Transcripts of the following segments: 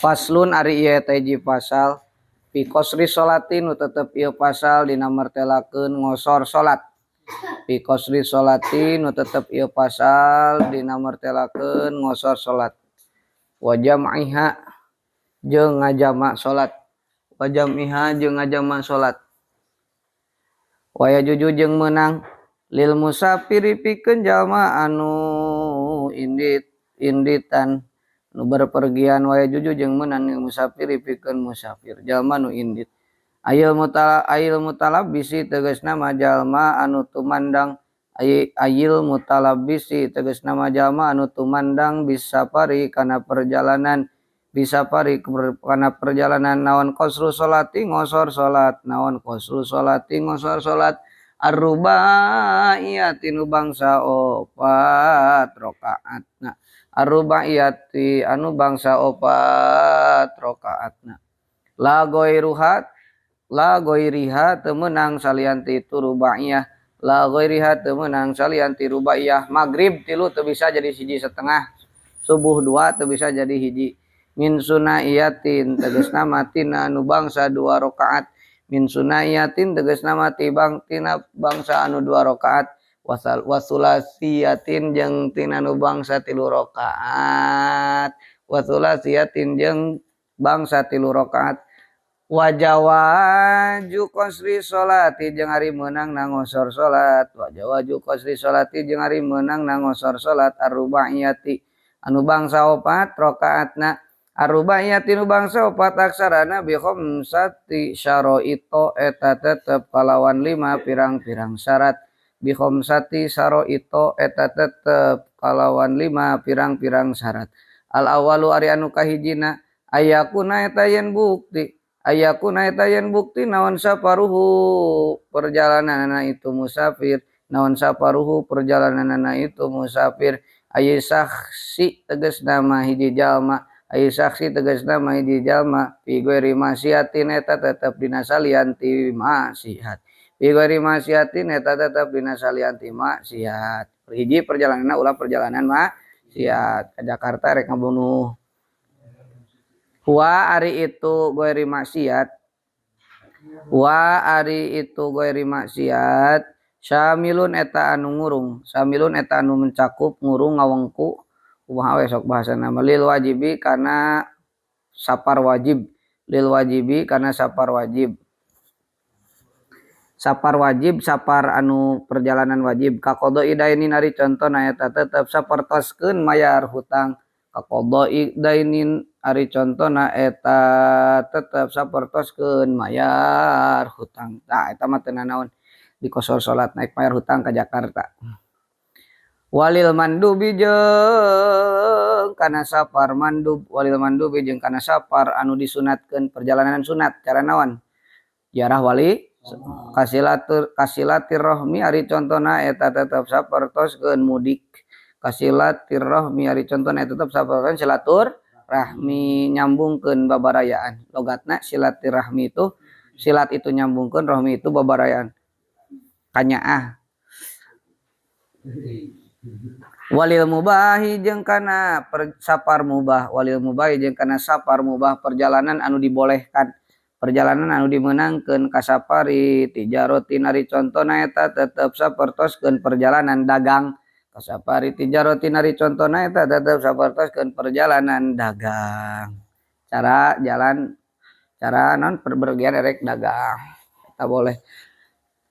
Faslun ari ieu teh hiji pasal fi qasri sholati nu tetep ieu pasal dina mertelakeun ngosor salat. Fi qasri sholati nu tetep ieu pasal dina mertelakeun ngosor salat. Wa jam'iha jeung ngajama salat. Wa jam'iha jeung ngajama salat. Wa yajuzu jeung meunang lil musafiri pikeun jalma anu indit inditan nu berpergian wa yajuzu jeung meunang lil musafiri pikeun musafir jalma nu indit. Ayil mutalabisi tegasna mah jalma anu tumandang ayil mutalabisi tegasna mah jalma anu tumandang bisafari kana perjalanan bisafari kana perjalanan naon qasru sholati ngosor salat naon qasru sholati ngosor salat arrubaiyati nu bangsa opat rakaatna arrubaiyati anu bangsa opat rakaatna la ghairuha la ghairiha teu meunang salian ti itu rubaiyah la ghairiha teu meunang salian ti rubaiyah. Magrib tilu teu bisa jadi hiji setengah, subuh dua teu bisa jadi hiji. Min sunaiyatin tegasna mah tina anu bangsa dua rakaat min sunaiyatin tegasna mah tina bangsa anu dua rakaat wasulasiyatin jeung tina anu bangsa tilu rakaat wasulasiyatin jeung bangsa tilu rakaat. Wajawaju qasri sholati jeung ari meunang ngosor salat wajawaju qasri sholati jeung ari meunang ngosor salat arrubaiyati anu bangsa opat rakaatna arrubaiyati nu bangsa opat aksarana bi khamsati syara'ito eta tetep kalawan lima pirang-pirang syarat bi khamsati syara'ito eta tetep kalawan lima pirang-pirang syarat. Al awalu ari anu kahijina ayakuna eta yen bukti ayakuna eta yen bukti naon safaruhu perjalananana itu musafir naon safaruhu perjalananana itu musafir ayi saksi tegasna mah hiji jalma ayi saksi tegasna mah hiji jalma fi ghairi maksiatin eta tetep dina salian ti maksiat fi ghairi maksiatin eta tetep dina salian ti maksiat. Hiji perjalananna ulah perjalanan maksiat ka Jakarta rek ngabunuh. Wa ari itu ghairi maksiat wa ari itu ghairi maksiat syamilun eta anu ngurung syamilun eta anu mencakup ngurung ngawengku kumaha we sok bahasana lil wajibi kana safar wajib lil wajibi kana safar wajib safar wajib safar anu perjalanan wajib kaqadai dainin ari contona eta tetep sapertoskeun mayar hutang kaqadai dainin ari contona eta tetep sapertoskeun mayar hutang. Tah eta mah teu nanaon dikosor salat naik mayar hutang ka Jakarta. Walil mandubi jeung kana safar mandub walil mandubi jeung kana safar anu disunatkeun perjalanan sunat cara naon ziarah wali kasilatur kasilatirrahmi ari contona eta tetep sapertoskeun mudik kasilatirrahmi ari contona eta tetep sapertoskeun silatur rahmi nyambungkeun babarayaan. Logatna silatirrahmi itu silat itu nyambungkeun rahmi itu babarayaan kanyaah. Walil mubahi jeung kana safar mubah walil mubahi jeung kana safar mubah perjalanan anu dibolehkan perjalanan anu dimeunangkeun kasafari tijarotin ari contona eta tetep sapertoskeun perjalanan dagang kasafari tijarotin ari contona eta tetep sapertoskeun perjalanan dagang cara jalan cara non perbergian erek dagang eta boleh.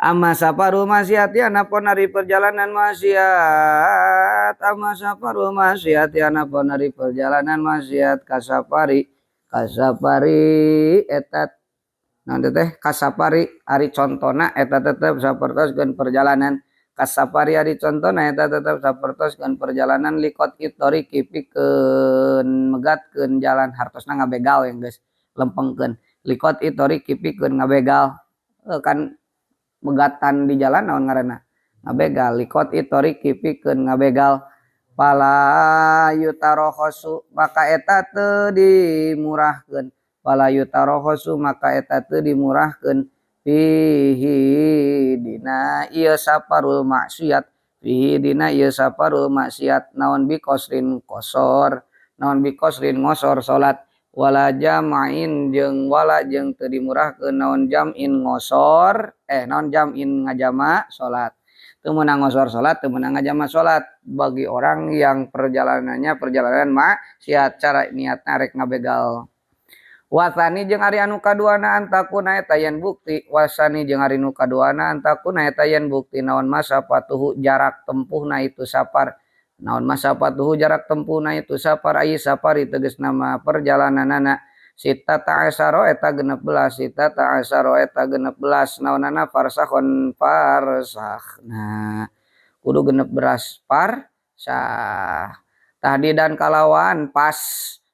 Amma safaru maksiati anapun ari perjalanan maksiat amma safaru maksiati anapun ari perjalanan maksiat kasafari kasafari eta naon teh kasafari ari contona eta tetep sapertoskeun perjalanan kasafari ari contona eta tetep sapertoskeun perjalanan liqat itoriki pikeun megatkeun jalan hartosna ngabegal yang geus lempengkeun liqat itoriki pikeun ngabegal kan megatan di jalan naon ngaranna ngabegal liqat itoriki pikeun ngabegal fala yutarohosu maka eta teu dimurahkeun fala yutarohosu maka eta teu dimurahkeun fihi dina ieu safarul maksiat fihi dina ieu safarul maksiat naon biqosrin qosor naon biqosrin ngosor salat Wala jam'in jeung wala jeung teu dimurahkeun naon jam'in ngosor naon jam'in ngajama salat. Teu meunang ngosor salat, teu meunang ngajama salat bagi orang yang perjalanannya perjalanan maksiat cara niatna rek ngabegal. Wasani jeung ari anu kaduana antakuna eta yen bukti wasani jeung ari nu kaduana antakuna eta yen bukti naon masafatuhu jarak tempuhna itu safar naon masafatuhu jarak tempuhna itu safar ai safari tegasna mah perjalananana sitata asyara eta 16 sitata asyara eta 16 naonana farsakhon farsakh. Kudu 16 farsakh tahdidan kalawan pas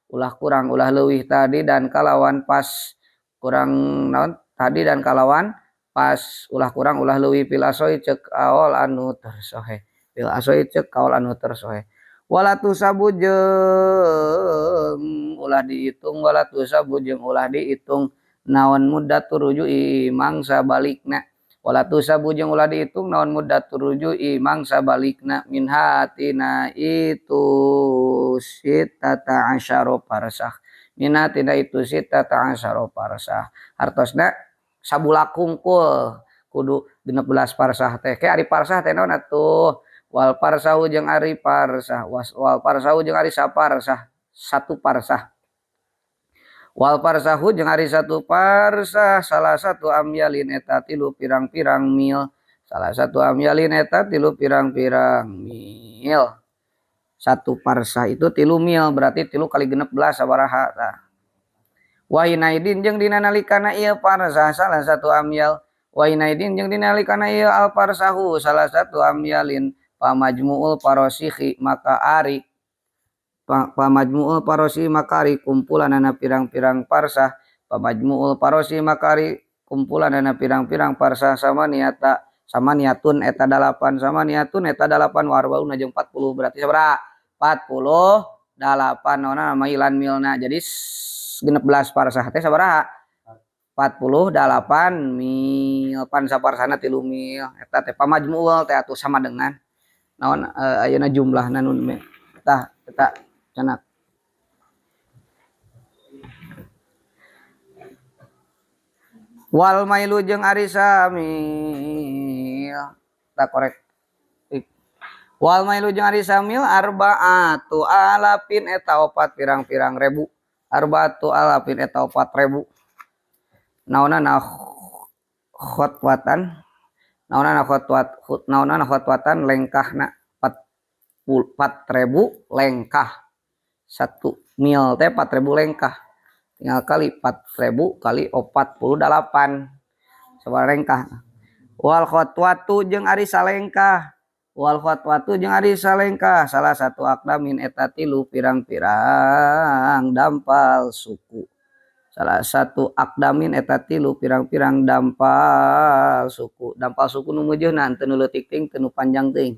ulah kurang ulah leuwih tadi dan kalawan pas kurang naon tadi dan kalawan pas ulah kurang ulah leuwih fil asoi ceuk kaol anu tersohe fil asoi ceuk kaol anu tersohe wala tusabu jeung ulah dihitung wala tusabu jeung ulah dihitung naon muddatur rujui mangsa balikna wala tusabu jeung ulah dihitung naon muddatur rujui mangsa balikna min hatina itu sitata asyara farsakh min hatina itu sitata asyara farsakh hartosna sabulak hungkul kudu 16 farsakh teh ke ari farsakh teh naon atuh wal farsahu jeung ari farsakh wal farsahu jeung ari safarsakh satu farsakh wal farsahu jeung ari satu farsah salah satu amyalin eta tilu pirang-pirang mil salah satu amyalin eta tilu pirang-pirang mil satu farsah itu 3 mil berarti 3 kali 16 sabaraha tah wahinaidin jeung dina nalikana ieu farsah salah satu amyal wahinaidin jeung dina nalikana ieu al farsahu salah satu amyalin pamajmuul farasihi maka ari pamajmuul parosi makari kumpulanana pirang-pirang parsah pamajmuul parosi makari kumpulanana pirang-pirang parsah sama niata sama niatun eta 8 sama niatun eta 8 warbauna jeung 40 berarti sabaraha 48 naonna mailan milna jadi 16 parsah teh sabaraha 48 mil pan saparsana 3 mil eta teh pamajmuul teh atuh sama dengan naon ayeuna jumlahna nun tah eta canak wal mailu jeung ari samil tak korek wal mailu jeung ari samil arbaatu alafin eta opat pirang-pirang ribu arbaatu alafin eta 4.000 naonana khotwatan naonana khotwat naonana khotwatan lengkahna 4.000 lengkah 1 mil teh 4.000 lengkah tinggal kali 4.000 kali 48 sabaraha lengkah wal khotwatu jeung ari salengkah wal khotwatu jeung ari salengkah salah satu akdamin eta tilu pirang-pirang dampal suku salah satu akdamin eta tilu pirang-pirang dampal suku dampal suku nu meujeunna teu nu leutik teuing teu nu panjang teuing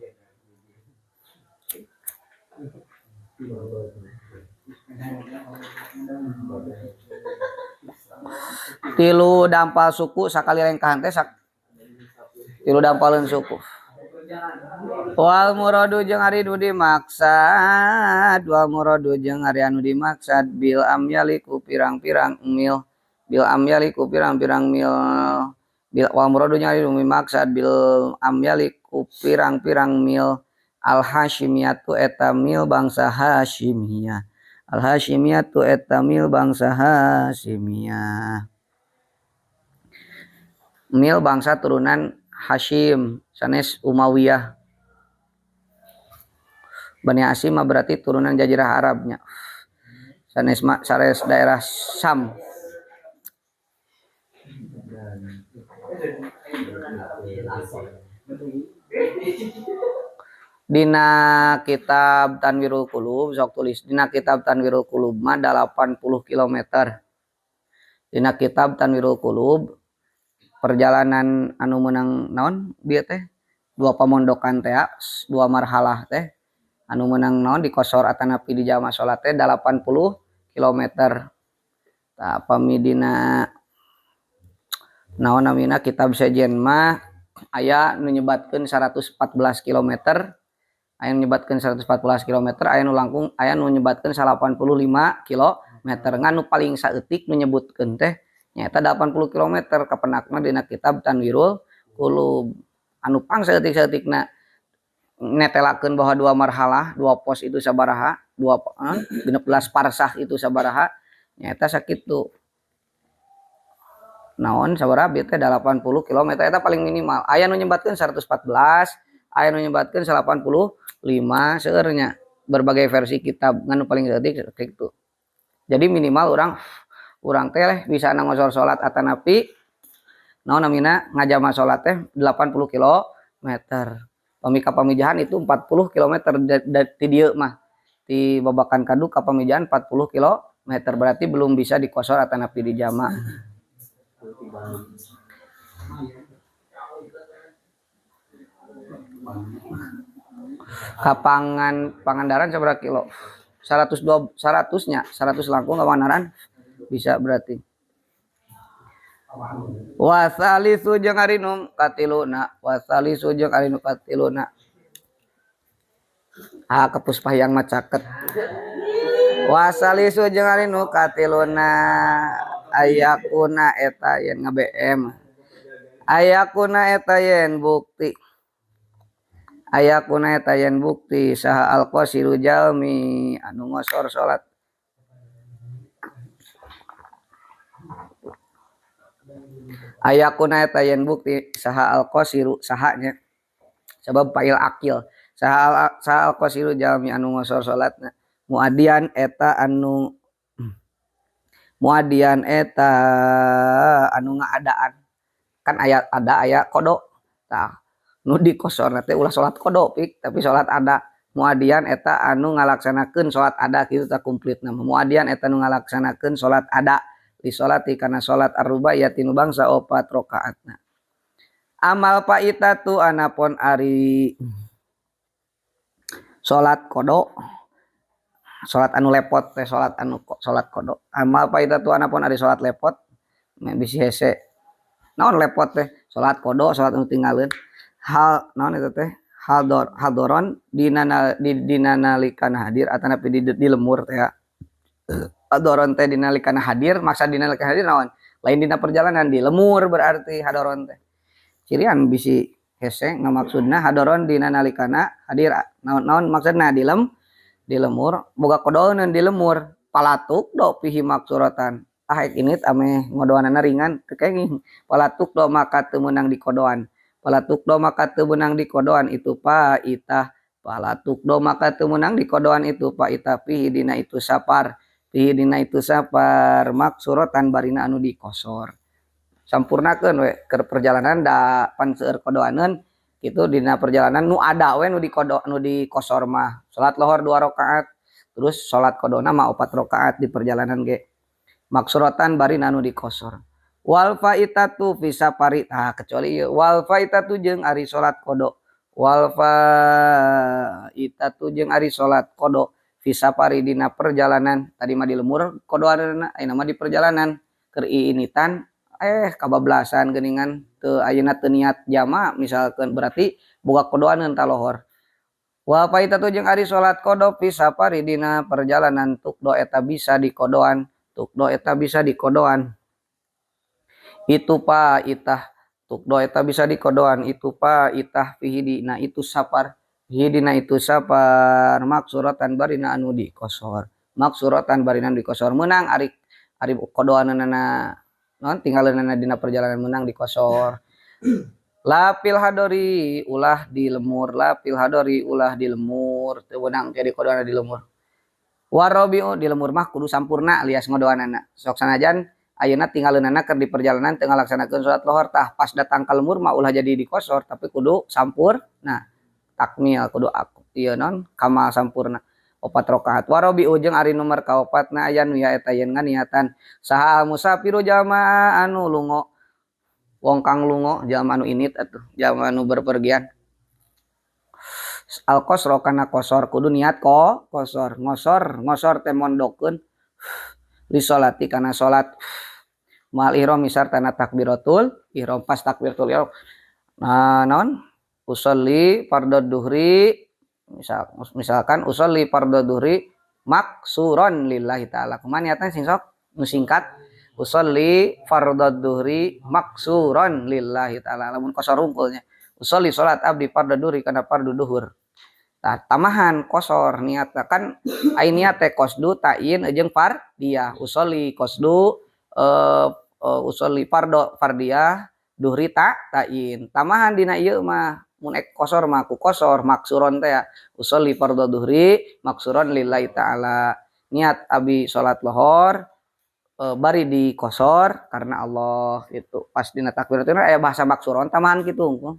tilu dampal suku sakali lengkahan teh tilu dampaleun suku wal muradu jeung ari nu dimaksad wal muradu jeung ari anu dimaksad bil amyali ku pirang-pirang mil bil amyali ku pirang-pirang mil bil wal muradu jeung ari nu dimaksad bil amyali ku pirang-pirang mil al hasyimiyatu eta mil bangsa Hasyimiyah al hasyimiyatu eta mil bangsa Hasyimiyah mil bangsa turunan Hasyim sanes Umayyah Bani Hasyim mah berarti turunan jazirah Arabnya sanes sanes daerah Syam Dina kitab Tanwirul Qulub sok tulis dina kitab Tanwirul Qulub mah 80 km. Dina kitab Tanwirul Qulub perjalanan anu meunang naon bieu teh dua pamondokan teh dua marhalah teh anu meunang naon dikosor atanapi di jama salat teh 80 km. Tah pami dina naon namina kitab sejen mah aya nu nyebatkeun 114 km. Aya nu nyebatkeun 114 km, aya nu langkung aya nu nyebatkeun 85 km. Meter ngan nu paling saeutik menyebutkeun teh nyaeta 80 km kapenakna dina kitab Tanwirul Qulub anu pang saeutik-saeutikna netelakeun bahwa dua marhalah dua pos itu sabaraha dua 16 parsah itu sabaraha nyaeta sakitu naon sabaraha bieu teh 80 km eta paling minimal aya nu nyebatkeun 114 aya nu nyebatkeun 85 seueurnya berbagai versi kitab ngan nu paling saeutik kitu. Jadi minimal urang teh bisa ngosor salat atanapi naon namina ngajama salat teh 80 km. Pami ka Pamijahan itu 40 km ti dieu mah. Ti Babakan Kadu ka Pamijahan 40 km berarti belum bisa dikosor atanapi dijama. Ka Pangandaran sabaraha kilo? 102 100 nya, 100 langkung ka Pangandaran bisa berarti. Wasalisu jeung ari nu katiluna, wasalisu jeung ari nu katiluna. Ah kepus payang mah caket. Wasalisu jeung ari nu katiluna ayakuna eta yen nga-BM. Ayakuna eta yen bukti. Ayakuna eta yen bukti saha al-qasiru jalmi anu ngosor salat. Ayakuna eta yen bukti saha al-qasiru sahanya sabab fa'il akil saha al-qasiru jalmi anu ngosor salatna muadian eta anu ngaadaan kan aya ada aya kodo tah nu dikosorna teh ulah salat kodo pik tapi salat ada muadian eta anu ngalaksanakeun salat ada kitu tah kumplitna muadian eta anu ngalaksanakeun salat ada li sholati kana salat ar-rubaiyah tinu bangsa opat rakaatna. Amal paitatu anapun ari salat kodo salat anu lepot teh salat anu salat kodo. Amal paitatu anapun ari salat lepot bisi hese. Naon lepot teh? Salat kodo, salat anu tinggaleun. Hal naon eta teh? Hadoron dina dinalikana hadir atanapi di lemur teh ya. Hadoron teh dinalikana hadir, maksa dinalikana hadir naon? Lain dina perjalanan di lemur berarti hadoron teh. Cirian bisi hese ngamaksudna hadoron dina nalikana hadir naon-naon maksudna di lemur boga kodoeun di lemur palatuk do pihi maksuratan. Ah init ameh ngodoanana ringan teu kenging. Palatuk do maka teu meunang dikodoan. Palatuk do maka teu meunang dikodoan itu paitah. Palatuk do maka teu meunang dikodoan itu paitah pihi dina itu sapar. Pihi dina itu sapar maksuratan barina anu dikosor. Sampurnakeun we keur perjalanan da pan seueur kodoaneun kitu dina perjalanan nu ada we nu dikodo nu dikosor mah. Salat lohor 2 rakaat terus salat kodona mah 4 rakaat di perjalanan ge. Maksuratan barina anu dikosor. Wal faitatu fi safari tah kecuali ieu wal faitatu jeung ari salat kodo. Wal faitatu jeung ari salat kodo fi safari dina perjalanan tadi mah di lemur kodoanana ayeuna mah di perjalanan keur iinitan kabablasan geuningan teu ayeuna teu niat jama misalkeun berarti boga kodoaneun ta lohor. Wa faitatu jeung ari salat kodo fi safari dina perjalanan tukdo eta bisa dikodoan tukdo eta bisa dikodoan itu paitah tukdo eta bisa dikodoan itu paitah fihi dina itu safar hidina itu safar maksuratan barina anu dikosor maksuratan barina anu dikosor meunang ari ari kodoanana naon tinggaleunana dina perjalanan meunang dikosor. Lapil hadori ulah di lemur lapil hadori ulah di lemur teu meunang jadi kodoanana di lemur. Warabiu di lemur mah kudu sampurna alias ngodoanana sok sanajan ayeuna tinggaleunana keur di perjalanan teu ngalaksanakeun salat lohor tah pas datang ka lemur mah ulah jadi dikosor tapi kudu sampurna takmil kudu aku ieu non kamal sampurna 4 rakaat. Warabiu jeung ari nomor kaopatna aya nu ya eta yen nganiatan saha musafiru jamaah anu lunga wong kang lunga jalma anu init atuh jalma anu berpergian al qasra kana qasar kudu niat ko qasar ngosor ngosor teh mondokeun li sholati kana salat mal ihram misartana takbiratul ihram pas takbiratul ihram nah naon usolli fardhu duhri misalkan usolli fardhu duhri Maksuron lillahi ta'ala. Kumaha niatna sing sok nu singkat? Usolli fardhu duhri maksuron lillahi ta'ala. Lamun kosor rungkulnya. Usolli salat abdi fardhu duhri kana fardhu duhur. Tah tamahan kosor niatna kan ai niat teh qasdu ta'yin jeung fardiyah. Usolli qasdu usolli fardhu fardiyah duhri ta'yin. Tamahan dina ieu mah mun ek kosor mah ku kosor maksuron teh ya. Usolli fardhu duhri maksuron lillahi ta'ala. Niat abi salat lohor bari di kosor karena Allah gitu. Pas dina takbiratul ihram aya bahasa maksuron tamahan kitu hungkul.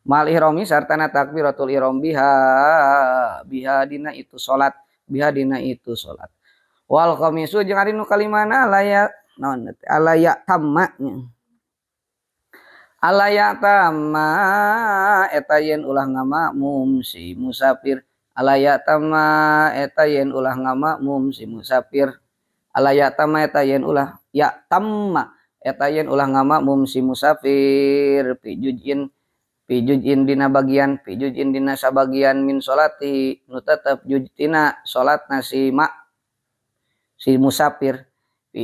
Mal ihrami sartana takbiratul ihram biha biha dina itu salat biha dina itu salat. Wal khamisu jeung ari nu kalimana alaya naon teh alaya tamma nya. Alaya tamma eta yen ulah ngamakmum si musafir. Alaya tamma eta yen ulah ngamakmum si musafir. Alaya tamma eta yen ulah ya tamma eta yen ulah ngamakmum si musafir fi juz'in dina bagian fi juz'in dina sabagian min salati nu tetep juz'ina salatna si ma si musafir. Fi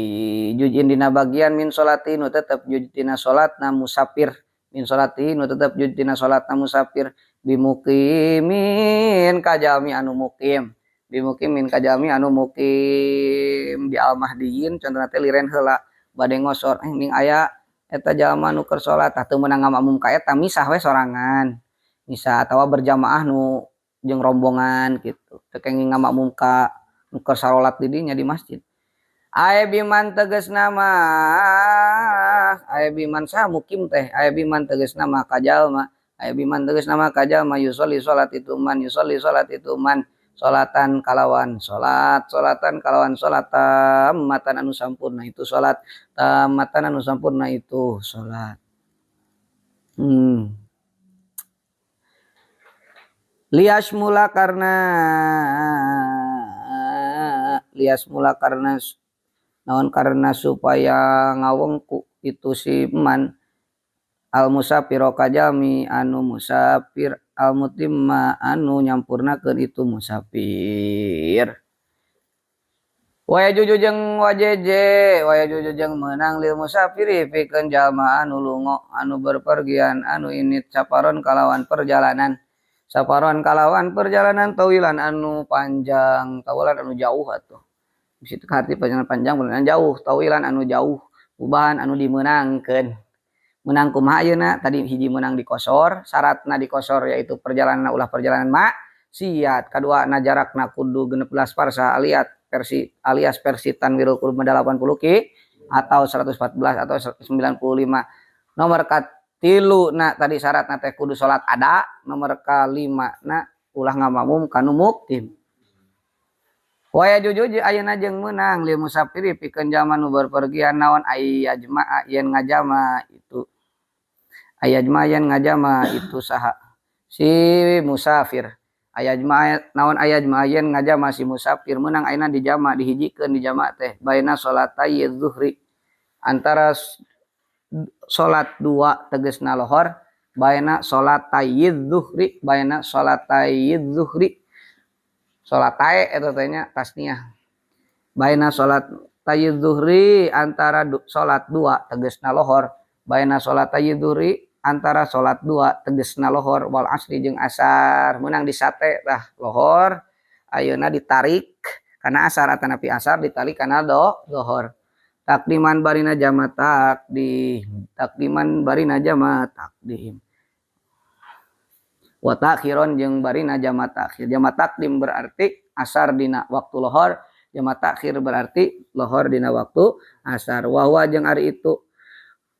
juz'in dina bagian min salati nu tetep juz'ina salatna musafir min salati nu tetep juz'ina salatna musafir bimuqimin kajalmi anu mukim bimuqimin kajalmi anu mukim di al-mahdiyin contohna teh liren heula bade ngosor ning aya eta jalma nu keur salat tah teu meunang ngamakmum ka eta misah we sorangan misah atawa berjamaah nu jeung rombongan kitu teu kenging ngamakmum ka nu keur sarolat di dinya di masjid. Aya biman tegasna mah aya biman saha mukim teh aya biman tegasna mah kajalma aya biman tegasna mah kajalma yusolli salat itu man yusolli salat itu man salatan kalawan salat salatan kalawan salat tammatan anu sampurna itu salat tammatan anu sampurna itu salat. Lias mula karena naon karena supaya ngawengku itu si man al musafiro kajami anu musafir al mutimma anu nyampurnakeun itu musafir. Waya juju jeung wajeje waya juju jeung meunang lil musafiri pikeun jalma anu lunga anu berpergian anu init saparon kalawan perjalanan saparon kalawan perjalanan tawilan anu panjang tawilan anu jauh atuh. Situ arti perjalanan panjang perjalanan jauh tawilan anu jauh ubahan anu dimeunangkeun menang kumaha ayeuna tadi hiji menang dikosor syaratna dikosor yaitu perjalanan ulah perjalanan maksiat kadua na jarakna kudu 16 parsa alias versi Tanwirul Qulub 80 ki atau 114 atau 95 nomor katilu na tadi syaratna teh kudu salat ada nomor kalima na ulah ngamakmum kanu mukim. Waya juju ayeuna jeung meunang lil musafiri pikeun jalma nu berpergian naon ayajma'a yen ngajama itu ayajma yen ngajama itu saha si musafir ayajma naon ayajma yen ngajama si musafir meunang ayeuna dijama dihijikeun dijama teh baina salatay zuhri antara salat dua tegasna lohor baina salatay zuhri baina salatay zuhri salat tae eta teh nya tasniah baina salat tayyid zuhri antara salat dua tegasna lohor baina salat tayyid zuhri antara salat dua tegasna lohor wal asri jeung asar meunang disate tah lohor ayeuna ditarik kana asar atanapi asar ditarik kana lohor takdiman barina jama takdim takdiman barina jama takdim wa ta'khiron jeung barina jama ta'khir. Jama takdim berarti asar dina waktu lohor, jama ta'khir berarti lohor dina waktu asar. Wa huwa jeung ari itu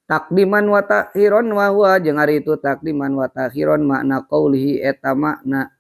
takdiman wa ta'khiron wa huwa jeung ari itu takdiman wa ta'khiron makna qaulihi eta makna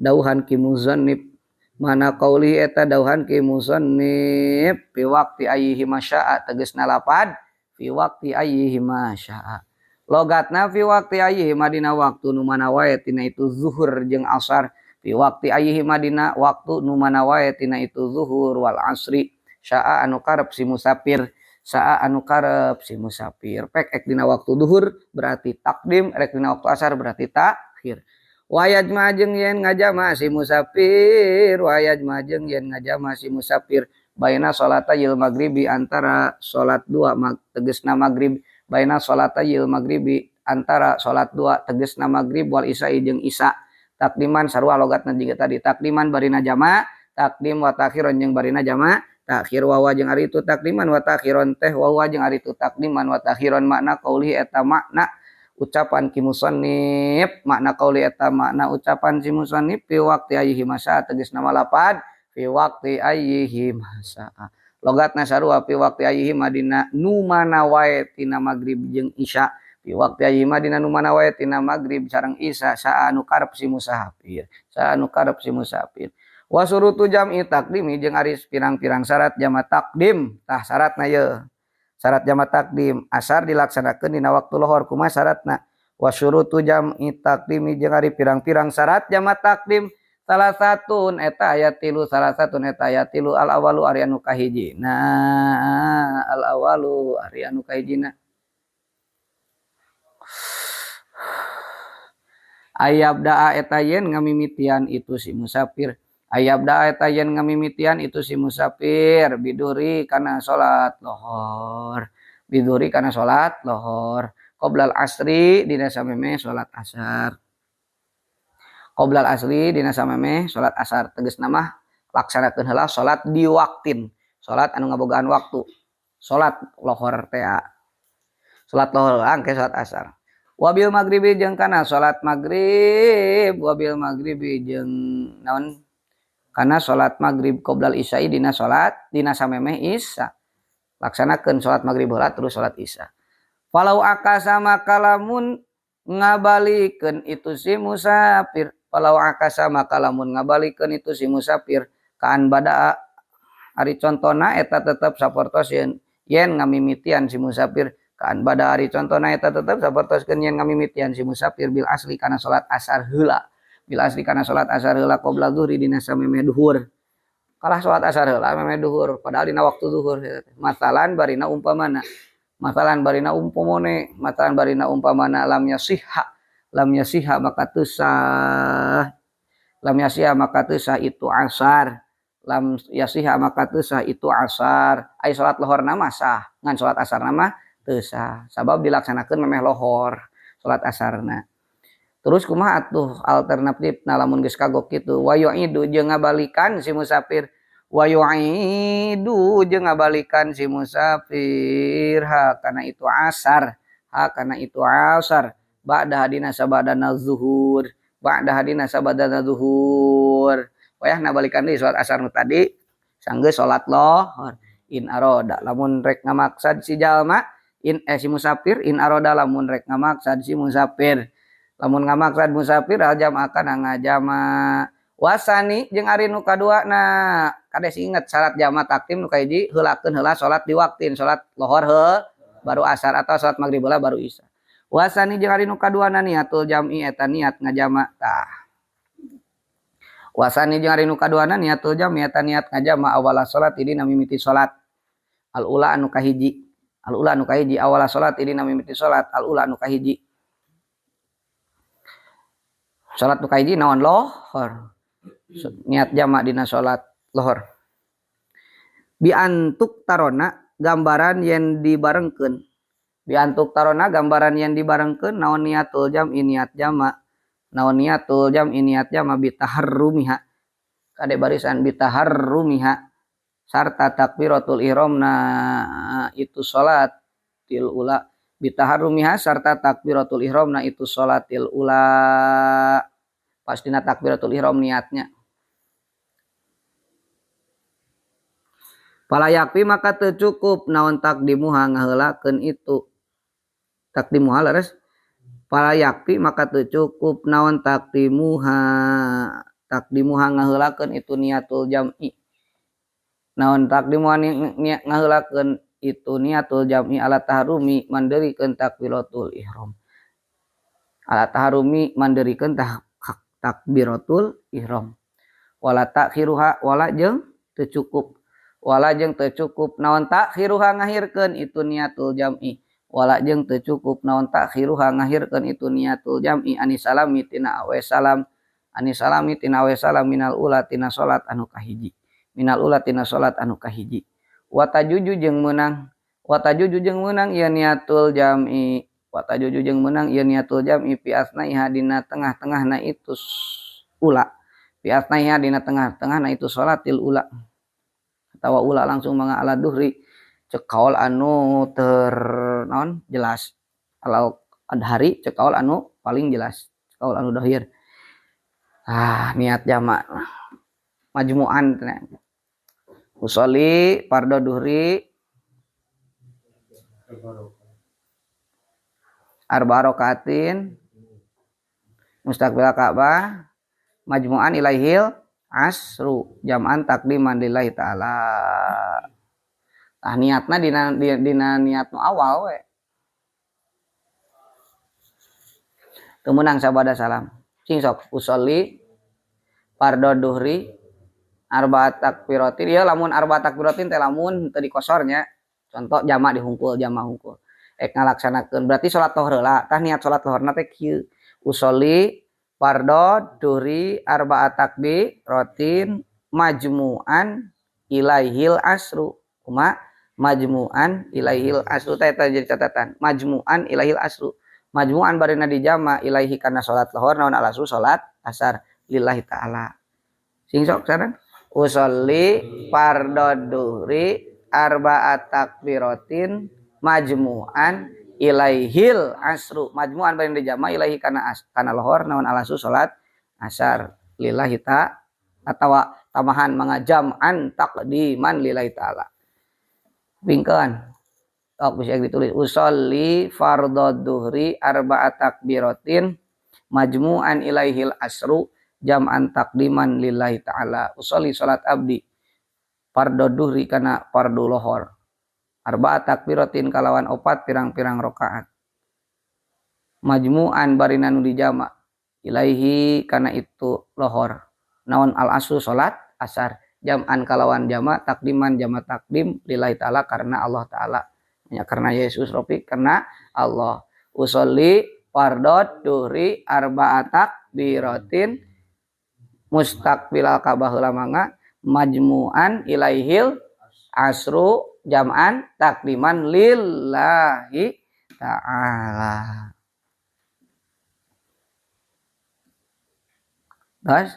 dauhan ki muzannib makna qaulihi eta dauhan ki muzannib fi waqti ayyihi masya'a tegasna lapad fi waqti ayyihi masya'a. Logatna fi waqti ayyihi madina waktu nu mana wae tina itu zuhur jeung asar fi waqti ayyihi madina waktu nu mana wae tina itu zuhur wal asri syaa anu karep si musafir saa anu karep si musafir pek ek dina waktu duhur berarti takdim rek dina waktu asar berarti takhir. Wayajma jeung yen ngajama si musafir wayajma jeung yen ngajama si musafir baina salatayil maghribi antara salat dua tegesna maghrib baina salatayil maghribi antara salat dua tegesna maghrib wal isya'i jeung isya takdiman sarua logatna jiga tadi takdiman barina jama takdim wa ta'khiron jeung barina jama takhir wa wa jeung ari itu takdiman wa ta'khiron teh wa wa jeung ari itu takdiman wa ta'khiron makna qauli eta makna ucapan ki musannif makna qauli eta makna ucapan si musannif fi waqti ayyihi masa tegasna lapad fi waqti ayyihi masa logatna sarua fi waqti ayyihi madina nu mana wae tina magrib jeung isya fi waqti ayyihi madina nu mana wae tina magrib sareng isya saa anu karep si musafir saa anu karep si musafir wa surutu jam'i taqdimi jeung ari pirang-pirang syarat jama taqdim tah syaratna ye syarat jama takdim asar dilaksanakeun dina waktu lohor kumaha syaratna wa syurutu jam'i taqdimi jeung ari pirang-pirang syarat jama takdim salah satun eta aya tilu salah satun eta aya tilu al awalu ari anu kahijina al awalu ari anu kahijina ayabda eta yen ngamimitian itu si musafir ayabda eta yen ngamimitian itu si musafir biduri kana salat lohor biduri kana salat lohor qoblal asri dina samemeh salat asar qoblal asri dina samemeh salat asar tegasna mah laksanakeun heula salat diwaktin salat anu ngabogaan waktu salat lohor teh salat lohor angke salat asar wabil maghribi jeung kana salat maghrib wabil maghribi jeung naon karena salat maghrib qoblal isya'i dina salat dina samemeh isya laksanakeun salat maghrib heula terus salat isya falau akasa maka lamun ngabalikeun itu si musafir falau akasa maka lamun ngabalikeun itu si musafir kaan badaa ari contona eta tetep sapertos yen ngamimitian si musafir kaan bada ari contona eta tetep sapertoskeun yen ngamimitian si musafir bil asli kana salat asar heula bil asli kana salat asar heula qabla zuhri dina samemeh duhur kalah salat asar heula memeh duhur padahal dina waktu zuhur masalan barina umpamana masalan barina umpamane masalan barina umpamana lam yasiha maka teu sah lam yasiha maka teu sah itu asar lam yasiha maka teu sah itu asar ai salat lohorna mah sah ngan salat asarna mah teu sah sabab dilaksanakeun memeh lohor salat asarna. Terus kumaha atuh alternatif na lamun geus kagok kitu wa yu'idu jeung ngabalikan si musafir wa yu'idu jeung ngabalikan si musafir ha kana itu asar ha kana itu asar ba'da hadina sabadana zuhur ba'da hadina sabadana zuhur wayahna balikan deui salat asar nu tadi sanggeus salat lohor in aroda lamun rek ngamaksad si jalma in si musafir in aroda lamun rek ngamaksad si musafir lamun ngamaksad musafir al jamaah kana ngajama wasani jeung ari nu kaduana kades inget syarat jama takdim nu kahiji heulakeun heula salat diwaktin salat lohor heuh baru asar atau salat maghrib heula baru isya wasani jeung ari nu kaduana niatul jam'i eta niat ngajama tah wasani jeung ari nu kaduana niatul jam'i eta niat ngajama awala salat dina mimiti salat al ula anu kahiji al ula anu kahiji awala salat dina mimiti salat al ula anu kahiji salat nu kahiji naon lohor niat jamak dina salat lohor biantuk tarona gambaran yen dibarengkeun biantuk tarona gambaran yen dibarengkeun naon niatul jam'i niat jamak naon niatul jam'i niat jamak bitaharrumiha kade barisan bitaharrumiha sarta takbiratul ihramna itu salatil ula bitaharrumiha sarta takbiratul ihramna itu salatil ula pastina takbiratul ihram niatnya pala yakfi maka teu cukup naon takdimuha ngaheulakeun itu takdimuha leres pala yakfi maka teu cukup naon takdimuha takdimuha ngaheulakeun itu niatul jam'i naon takdimuha ngaheulakeun itu niatul jam'i ala taharumi manderikeun takbiratul ihram ala taharumi manderikeun takbiratul ihram wala takhiruha wala jeung teu cukup wala jeung teu cukup naon takhiruha ngahirkeun itu niatul jam'i Wala jeung teu cukup naon takhiruha ngahirkeun itu niatul jam'i anis salami tina awe salam anis salami tina awe salam minal ula tina salat anu kahiji minal ula tina salat anu kahiji watajuju jeung meunang watajuju jeung meunang ieu niatul jam'i watajuju jeung meunang ieu niatul jam'i fi asnaiha dina tengah-tengahna itu ula fi asnaiha dina tengah-tengahna itu salatil ula atawa ula langsung mangga ala duhri cek kaol anu ter naon jelas alal adhari cek kaol anu paling jelas cek kaol anu dohir niat jamak majmu'an usolli fardhu duhri arba rakaatin mustaqbil Ka'bah majmu'an ilaihil asru jam'an takdiman lillahi ta'ala. Tah niatna dina niat nu awal we. Teu meunang sabada salam. Cing sok usolli fardhu duhri arba takbiratin. Ieu lamun arba takbiratin teh lamun teu dikosornya. Contoh jamak dihungkul, jamak hungkul. Ek ngalaksanakeun berarti salat lohor heula. Tah niat salat lohorna teh kieu. Usolli fardhu duhri arba takbiratin majmu'an ilaihil asru. Kumaha? Majmu'an ilaihil asru teh eta jadi catatan. Majmu'an ilaihil asru. Majmu'an barina dijama ilaihi kana salat lohor naon al asru salat asar lillahi ta'ala. Sing sok sareng usolli fardhu duhri arba'at takbiratin majmu'an ilaihil asru. Majmu'an barina dijama ilaihi kana kana lohor naon al asru salat asar lillahi ta'ala atawa tambahan mangga jam'an taqdiman lillahi ta'ala. Pingkeun tok bisa ditulis usolli fardhu duhri arba'at takbiratin majmu'an ilaihil asru jam'an taqdiman lillahi ta'ala. Usolli salat abdi fardhu duhri kana fardhu lohor arba'at takbiratin kalawan opat pirang-pirang rakaat majmu'an barina nu dijama ilaihi kana itu lohor naon al asru salat asar jam'an kalawan jama takdiman jama takdim lillahi ta'ala karena Allah ta'ala ya, karena Yesus Robi karena Allah. Usolli fardhu duhri arba'at takbiratin mustaqbilal Ka'bah heula mangga majmu'an ilaihil asru jam'an takdiman lillahi ta'ala. Terus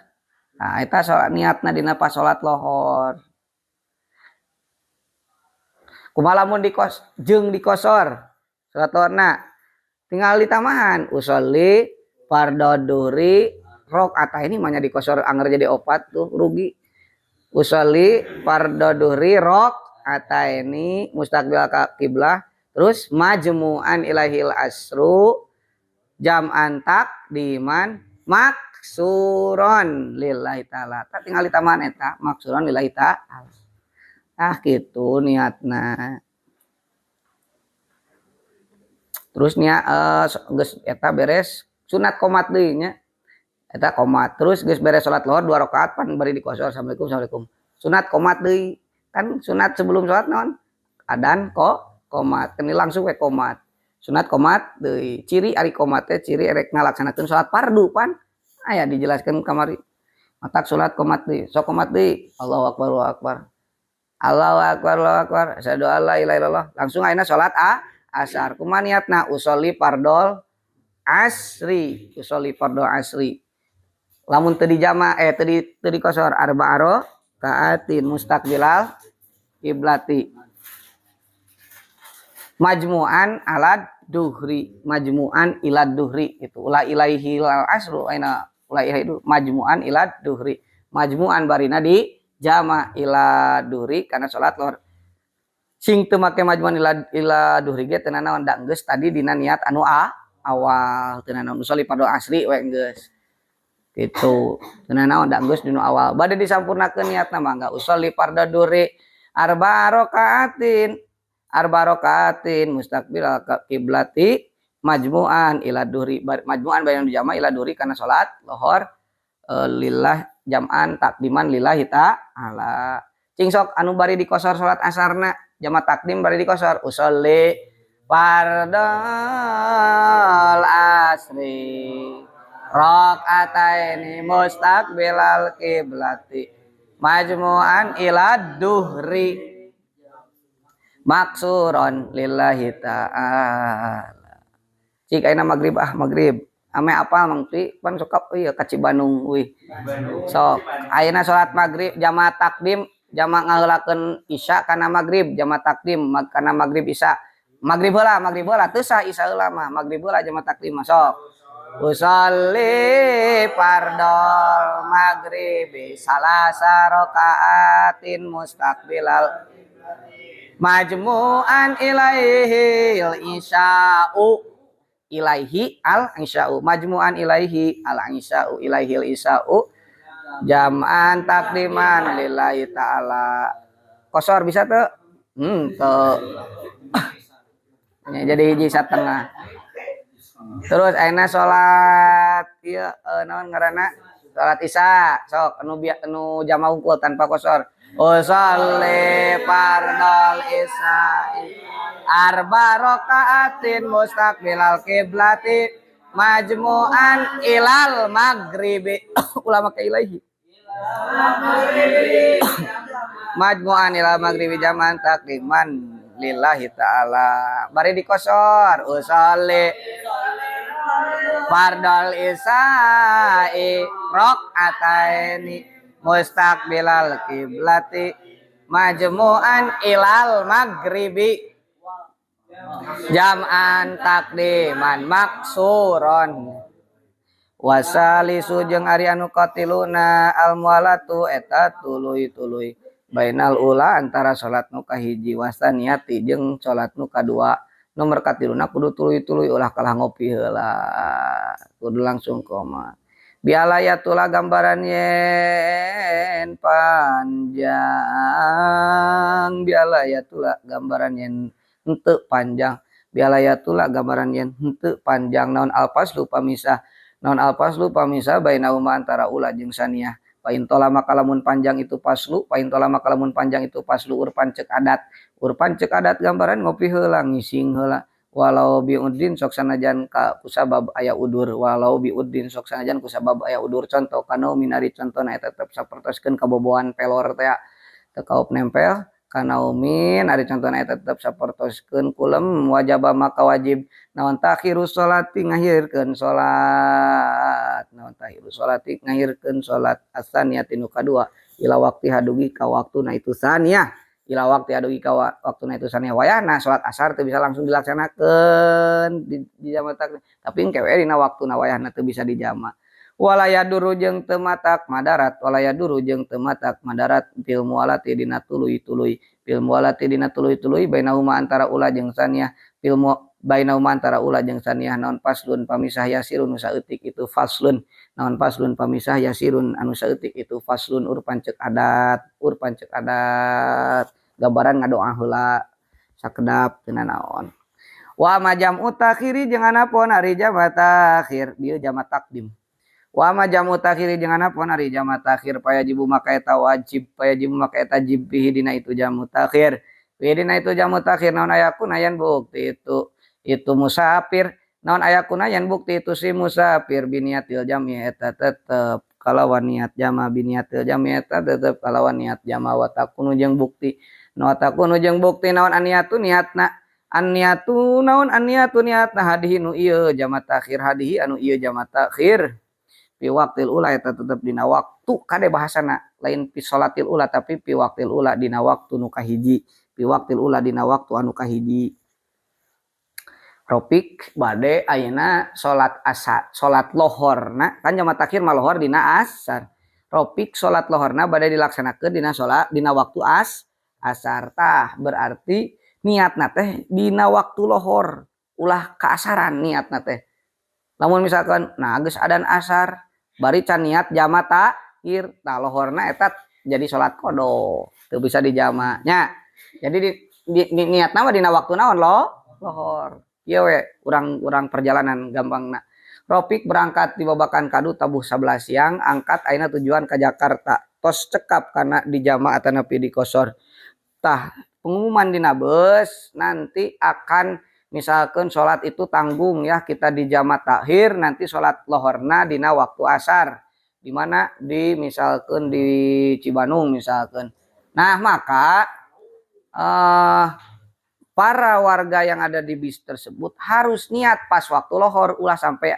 nah eta salat niatna dina pas salat lohor. Kumaha lamun dikos jeung dikosor salat lohorna tinggal ditamahan usolli fardhu duhri rakaat ini mah nya dikosor anger jadi opat tuh rugi. Usolli fardhu duhri rakaataini mustaqbil kiblah terus majmu'an ilaihil asru jam'an takdiman maksuron lillahi ta'ala. Tak tinggal ditambahan eta maksuron lillahi ta'ala. Ah gitu niatna. Terus nia geus eta beres sunat qomat deui nya. Eta qomat. Terus geus beres salat lohor 2 rakaat pan bari dikosor assalamualaikum assalamualaikum. Sunat qomat deui. Kan sunat sebelum salat naon? Adan kok qomat. Kan langsung we qomat. Sunat qomat deui. Ciri ari qomat teh ciri erek ngalaksanakeun salat fardu pan. Aya dijelaskan kamari. Matak salat qomat deui. Sok qomat deui. Allahu akbar Allahu akbar. Allahu akbar Allahu akbar. Asyhadu alla ilaha illallah. Langsung ayeuna salat asar. Kumaha niatna? Usolli fardhol asri. Usolli fardhol asri. Lamun teu dijama teu dikosor arba'a rakaatin mustaqbilal kiblati. Majmu'an alad duhri, majmu'an ilad duhri itu. Ulah ilaihi lal asru ayeuna ulah ilahi itu majmu'an ilad duhri. Majmu'an barina di jama ila duhri karena salat lohor. Sing teu make majmu'an ila duhri ge teu nanaon da geus tadi dina niat anu awal teu nanaon usolli fardhu asri we geus. Gitu. Teu nanaon da geus dina awal. Bade disampurnakeun niatna mangga usolli fardhu duhri arba rakaatin arba rakaatin mustaqbil kiblati majmu'an ila duhri majmu'an bayan dijama ila duhri karena salat lohor lillah jam'an takdiman lillahi ta'ala. Cing sok anu bari dikosor salat asarna jama takdim bari dikosor usolli Fardol asri rakaataini mustaqbilal kiblati majmu'an ila duhri maksuron lillahi ta'ala. Cik ayeuna maghrib ah maghrib. Ame apa Mang Pi pan sok ieu ka Cibanung euy. Sok ayeuna salat maghrib jamaah takdim jamaah ngaheulakeun isya kana maghrib jamaah takdim kana maghrib isya. Maghrib heula teu sah isya heula mah maghrib heula jamaah takdim mah sok. Usolli fardol maghribi salasa rakaatin mustaqbilal majmu'an ilaihi al-isya'u ilaihi al-isya'u majmu'an ilaihi al-isya'u ilaihi al-isya'u jam'an takdiman lillahi ta'ala. Kosor bisa teu? Teu. Ya, jadi hiji satengah. Terus ayeuna salat ieu naon ngaranna? Salat Isya. Sok anu anu jamaah hungkul tanpa kosor. Usolli fardol isya'i arba rakaatin mustaqbilal kiblati majmu'an ilal maghribi ulama ka ilaihi majmu'an ilal maghribi jaman takdiman lillahi ta'ala. Bari dikosor usolli fardol isya'i rakaataini mustaqbilal kiblati majmu'an ilal maghribi jam'an takdiman maksuron. Wasalisu jeung ari anu katiluna al mualatu eta tuluy-tuluy bainal ula antara salat nu kahiji wasaniyati jeung salat nu kadua. Nomor katiluna kudu tuluy-tuluy ulah kalah ngopi heula kudu langsung koma. Bialayatula gambaran yen panjang bialayatula gambaran yen henteu panjang bialayatula gambaran yen henteu panjang naon alfaslu pamisah naon alfaslu pamisah bainauma antara ula jeung saniyah. Pain tola maka lamun panjang itu paslu pain tola maka lamun panjang itu paslu urpan ceuk adat urpan ceuk adat gambaran ngopi heula ngising heula walau biuddin sok sanajan ka kusabab aya udur walau biuddin sok sanajan kusabab aya udur contoh kana minari contona eta tetep sapertoskeun kaboboan pelor teh teu kaup nempel kanaumin ari contona eta tetep sapertoskeun kulem wajaba maka wajib naon takhirus sholati ngahirkeun salat naon takhirus sholati ngahirkeun salat asaniyati nu kadua ila waqti hadugi ka waktuna itu saniyah ila waktu adugi ka waktuna itu saniyah wayahna salat asar teu bisa langsung dilaksanakeun di jama takdim tapi engke we dina waktuna wayahna teu bisa dijama. Walaya duru jeung teu matak madarat walaya duru jeung teu matak madarat fil mualati dina tuluy-tuluy fil mualati dina tuluy-tuluy bainahuma antara ula jeung saniyah fil bainahuma antara ula jeung saniyah naon faslun pamisah yasirun nu saeutik itu faslun naon faslun pamisah yasirun anu saeutik itu faslun urpan ceuk adat urpan ceuk adat gambaran ngadoa heula sakedap teu nanaon. Wa majam utakhiri jeung anapun ari jama takhir dieu jama takdim. Wa majamu takhiri jeung anapun ari jama takhir payajibu maka eta wajib payajibu maka eta jib bihi dina itu jamu takhir bihi dina itu jamu takhir naon ayakuna yen bukti itu musafir naon ayakuna yen bukti itu si musafir biniatil jami eta tetep kalawan niat jama biniatil jami eta tetep kalawan niat jama wa takunu jeung bukti naon takunu jeung bukti naon aniatu niatna aniatu naon aniatu niatna hadihi nu ieu jama takhir hadihi anu ieu jama takhir pi waqtil ula eta tetep dina waktu kade bahasana lain pi salatil ula tapi pi waqtil ula dina waktu nu kahiji pi waqtil ula dina waktu anu kahiji. Topik bade ayeuna salat asar salat lohorna kan jama takhir mah lohor dina asar. Topik salat lohorna bade dilaksanakeun dina salat dina waktu asar tah berarti niatna teh dina waktu lohor ulah kaasaran niatna teh. Lamun misalkan nah geus adan asar bari can niat jama takhir tah lohorna eta jadi salat qada teu bisa dijama nya. Jadi di niatna mah dina waktu naon lohor. Ieu we urang perjalanan gampangna. Ropik berangkat di Babakan Kadu tabuh 11 siang angkat ayeuna tujuan ka Jakarta. Tos cekap kana di jama atanapi di kosor. Tah pengumuman dina bus nanti akan Misalkan sholat itu tanggung ya, kita di jamak takhir nanti sholat lohorna dina waktu asar. Di mana? Di misalkan di Cibanung misalkan. Nah, maka para warga yang ada di bis tersebut harus niat pas waktu lohor ulah sampai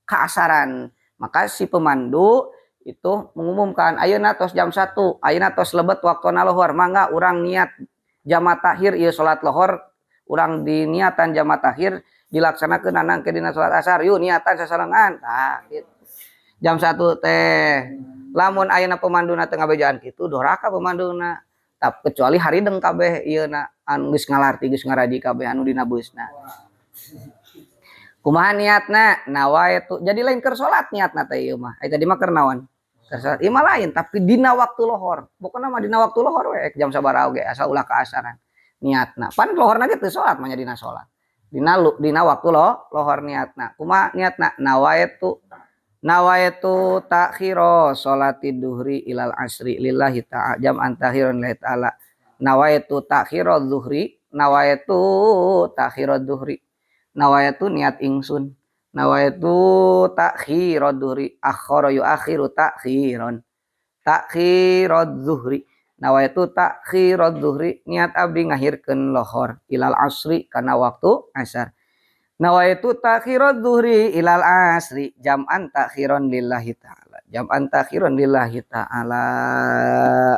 keasaran. Maka si pemandu itu mengumumkan ayeuna tos jam 1, ayeuna tos lebet waktuna lohor, mangga urang niat jamak takhir ieu salat lohor, urang diniatan jamak takhir dilaksanakeun nangke dina salat asar, yuk niatan sasarengan. Tah gitu. Jam 1 teh. Lamun ayeuna pemanduna teu ngabejaan kitu doraka pemanduna. Tap kecuali harideng kabeh ieu na anu geus ngalarti geus ngaraji kabeh anu dina beusna. Kumaha niatna? Nawaitu. Jadi lain keur salat niatna teh ieu mah. Ai tadi mah keur naon? Keur salat. Ieu mah lain tapi dina waktu lohor. Pokona mah dina waktu lohor we jam sabaraha oge asal ulah kaasaran. Niatna. Pan lohorna ge teu salat mah nya dina salat. Dina waktu lohor niatna. Kumaha niatna? Nawaitu. Nawaitu takhiro salati duhri ilal asri lillahi ta'ala jam'an takhiran lillahi ta'ala. Nawaitu takhiro zuhri, nawaitu takhiro duhri. Nawaitu niat ingsun. Nawaitu takhiro duhri, akhara yuakhiru takhiron. Takhiro zuhri. Nawaitu takhiro zuhri, niat abdi ngahirkeun lohor ilal asri kana waktu asar. Nawaitu takhirat zuhri ilal asri jam'an takhiron lillahi ta'ala. Jam'an takhiron lillahi ta'ala.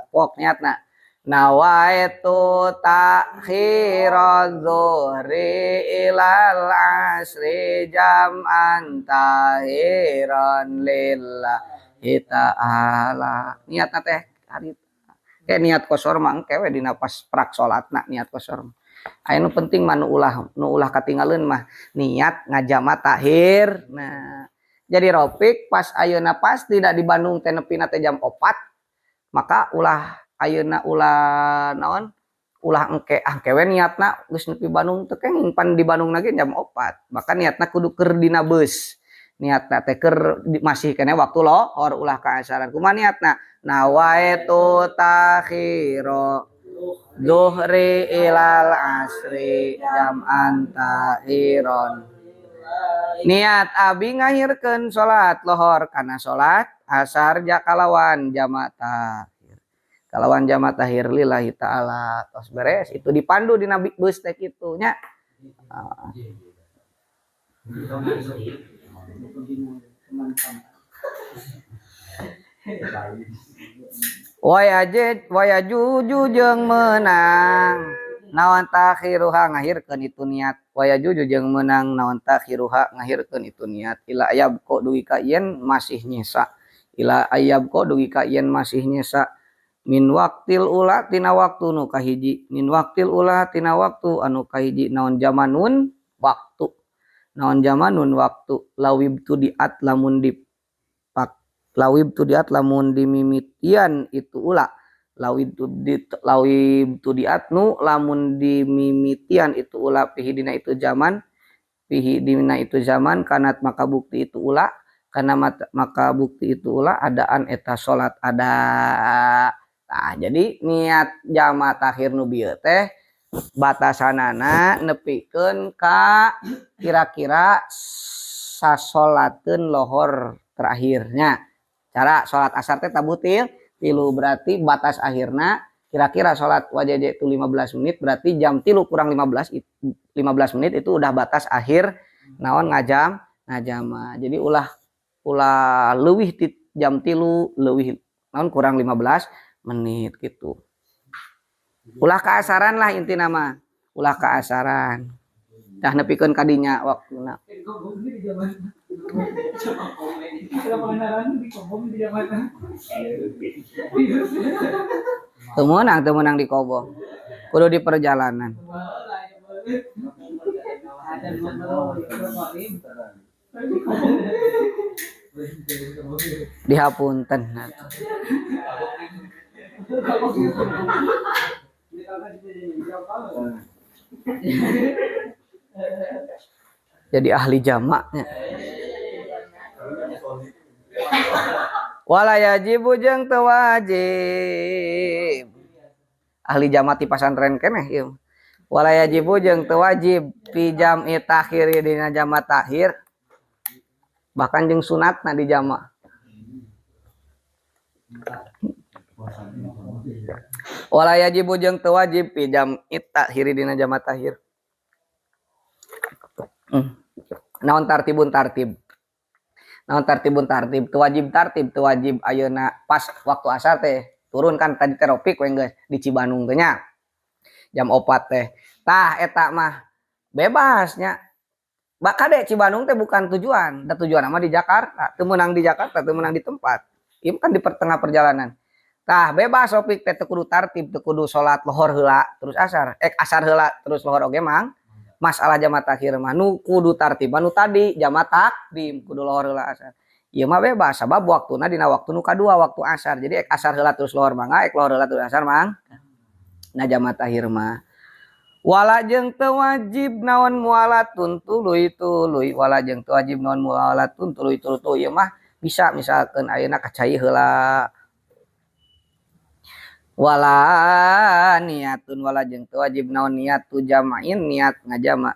Pok niatna. Nawaitu takhirat zuhri ilal asri jam'an takhiron lillahi ta'ala. Niatna teh harita. Kayak niat kosor mah engke we dina pas prak salatna niat kosor. Aya nu penting mah nu ulah katinggaleun mah niat ngajama takhir. Nah, jadi Ropik pas ayeuna pas tidak di Bandung teh nepina teh jam 4, maka ulah ayeuna ulah naon? Ulah engke ah kewe niatna geus nepi Bandung teh kenging pan di Bandung lagi jam 4. Maka niatna kudu keur dina beus. Niatna teh keur masih keneh waktu lohor ulah kaasaran. Kumaha niatna? Nawaitu takhiro zuhri ilal asri jam'an takhiron. Niat abi ngahirkeun salat lohor kana salat asar jakalawan jamak takhir. Kalawan jamak takhir lillahi ta'ala. Tos beres itu dipandu dina beus teh kitu nya. Waya juju jeung meunang naon takhiruha ngahirkeun itu niat. Waya juju jeung meunang naon takhiruha ngahirkeun itu niat. Ila ayab ko dugi ka yen masih nyesa. Ila ayab ko dugi ka yen masih nyesa. Min waktil ula tina waktu nu kahiji. Min waktil ula tina waktu anu kahiji naon jamanun waktu. Naon jamanun waktu lawib tu diat lamun di lawib tu diat lamun dimimitian itu ula. Lawib tu diat nu lamun dimimitian itu ula pihi dina itu zaman. Pihi dina itu zaman kanat maka bukti itu ula. Karena maka bukti itu ula adaan eta salat ada. Nah, jadi niat jamak takhir nu bieu teh batasanana nepikeun ka kira-kira sasolateun lohor terakhirnya. Cara sholat asar teh tabutil tilu berarti batas akhirna kira-kira sholat wajah itu 15 menit berarti jam 3 kurang 15 menit itu udah batas akhir naon ngajama. Jadi ulah leuwih jam 3 leuwih naon kurang 15 menit gitu. Ulah kaasaran lah inti nama. Ulah kaasaran. Dah nepikeun kadinya waktuna. Teu meunang di kobong. Kudu di perjalanan. Dihapunten. Jadi ahli jamaknya. Wala yajibu jeung teu wajib. Ahli jamak ti pasantren keneh ieu. Wala yajibu jeung teu wajib. Fi jam'i takhiri dina jama takhir bahkan jeung sunatna di jama. Wala yajibu jeung teu wajib fi jam'i takhiri dina jama takhir. Naon tartibun tartib? Naon tartibun tartib? Teu wajib tartib, teu wajib ayeuna pas waktu asar teh turun kan tadi teh Rofik we geus di Cibanung teh nya. Jam 4 teh. Tah eta mah bebasnya. Bakade Cibanung teh bukan tujuan, da tujuan mah di Jakarta, teu meunang di Jakarta, teu meunang di tempat. Ieu kan di tengah perjalanan. Tah bebas Rofik teh teu kudu tartib, teu kudu salat lohor heula terus asar. Asar heula terus lohor oge mang. Masalah jama takhir mah nu kudu tartib nu tadi jama takdim kudu lohor heula asar. Ieu mah bebas sabab waktuna dina waktu nu kadua waktu asar. Jadi ek asar heula terus lohor mangga, ek lohor heula terus asar mang. Nah jama takhir mah wala jeung teu wajib naon mualatun tuluy tuluy, wala jeung teu wajib naon mualatun tuluy tuluy. Ieu mah bisa misalkeun ayeuna ka cai heula. Wala niatun wala jeung teu wajib naon niatu jama'in niat ngajama.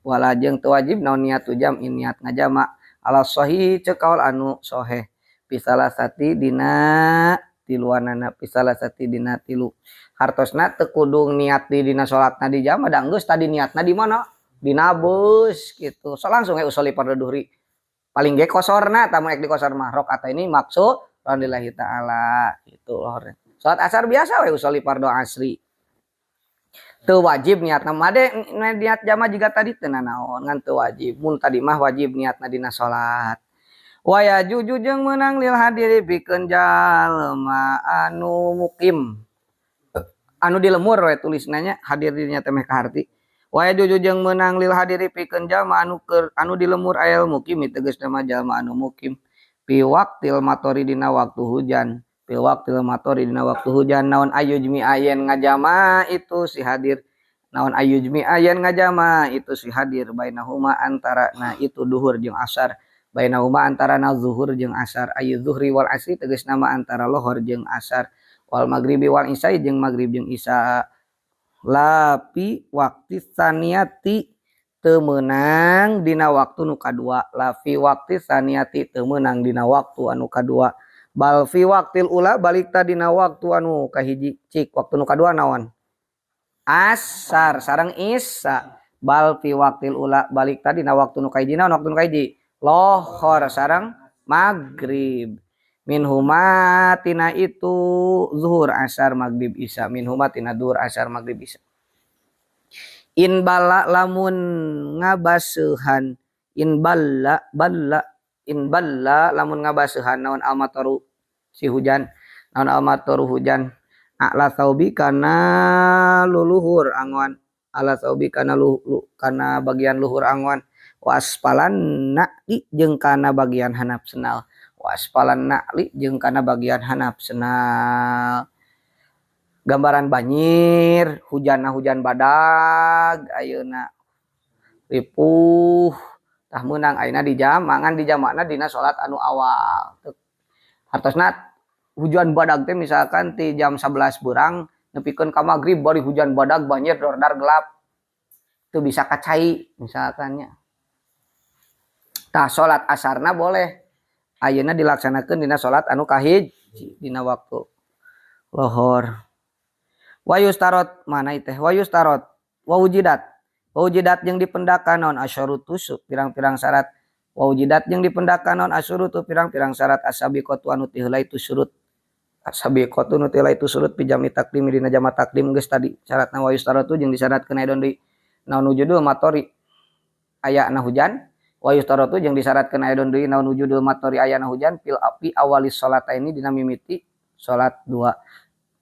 Wala jeung teu wajib naon niatu jam'in niat ngajama. Ala sahih ceuk kaul anu sahih. Pisalasati dina tiluanana, pisalasati dina tilu. Hartosna teu kudu niat di dina salatna di jama da geus tadi niatna di mana? Dina beus gitu. So langsung we usolli fardhu duhri. Paling ge kosorna tamu ek di kosor mah rakaat ini maksud lillahi taala gitu lohorna. Salat asar biasa we usolli fardhu asri. Teu wajib niatna mah de niat jama jiga tadi teu nanaon ngan teu wajib. Mun tadi mah wajib niatna dina salat. Wa yajuju jeung meunang lil hadiri pikeun jalma anu mukim. Anu di lemur we tulisna nya hadir dirinya teh meh kaharti. Wa yajuju jeung meunang lil hadiri pikeun jalma anu keur anu di lemur ayal mukim tegasna mah jalma anu mukim. Fi waqtil matori dina waktu hujan. Fi waqtil matori dina waktu hujan naon ayujmi ayen ngajama itu si hadir. Naon ayujmi ayen ngajama itu si hadir bainahuma antara na itu duhur jeung asar. Bainahuma antara na zuhur jeung asar ayu zuhri wal asri tegasna mah antara lohor jeung asar. Wal maghribi wal isya jeung maghrib jeung isya. La fi waqti saniyati teu meunang dina waktu nu kadua. La fi waqti saniyati teu meunang dina waktu anu kadua. Bal fi waqtil ula balik ta dina waktu anu kahiji. Cik waktu nu kadua naon? Asar sareng isya. Bal fi waqtil ula balik ta dina waktu nu kahiji naon waktu nu kahiji? Lohor sareng maghrib. Minhuma tina itu zuhur asar maghrib isya. Minhuma tina zuhur asar maghrib isya. In bala lamun ngabaseuhan, in bala bala in bala lamun ngabaseuhan naon almataru si hujan, naon almataru hujan a'la saubi kana luluhur angon, ala saubi kana lu, kana bagian luhur angon, waspalan na'li jeung kana bagian hanap senal. Waspalan na'li jeung kana bagian hanap senal. Gambaran banjir, hujanna hujan badag ayeuna ripuh tah meunang ayeuna di jam mangan di jamakna dina salat anu awal. Hartosna hujan badag teh misalkan ti jam 11 beurang nepikeun ka magrib bari hujan badag banjir dordar gelap teu bisa kacai misalkan nya. Tah salat asarna boleh ayeuna dilaksanakeun dina salat anu kahiji dina waktu lohor. Wa yustarot mana teh wa yustarot wa wujidat wa wujidat jeung dipendakan naon asyrutu pirang-pirang syarat. Wa wujidat jeung dipendakan naon asyrutu pirang-pirang syarat asabiqatu anu ti heula itu surut. Asabiqatu nu ti heula itu surut pi jami takdim dina jama takdim geus tadi syaratna wa yustarotu jeung disyaratkeun aidon deui naon wujudul matori ayana hujan. Wa yustarotu jeung disyaratkeun aidon deui naon wujudul matori ayana hujan fil api awali salataini dina mimiti salat dua.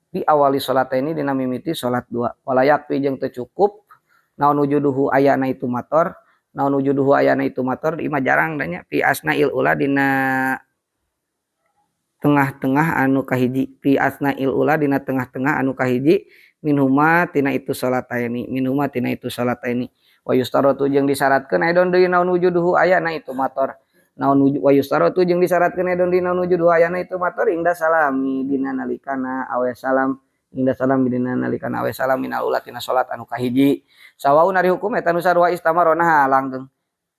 Di awali salat ini dina mimiti salat dua. Walayak pi jeung teu cukup naon wujuduhu ayana itu mator, naon wujuduhu ayana itu mator ieu mah jarang da nya fi asnail ula dina tengah-tengah anu kahiji, fi asnail ula dina tengah-tengah anu kahiji minhuma tina itu salataini, minhuma tina itu salataini. Wa yustarotu jeung disyaratkeun aidon deui naon wujuduhu ayana itu mator. Naon wujud wa yustarotu jeung disyaratkeun aidon deui naon wujuduhu ayana itu mator inda salami dina nalikana awe salam, Inda salam dina nalikana awe salam minal ula tina salat anu kahiji. Sawaun ari hukum eta nu sarua istamarona langgeng.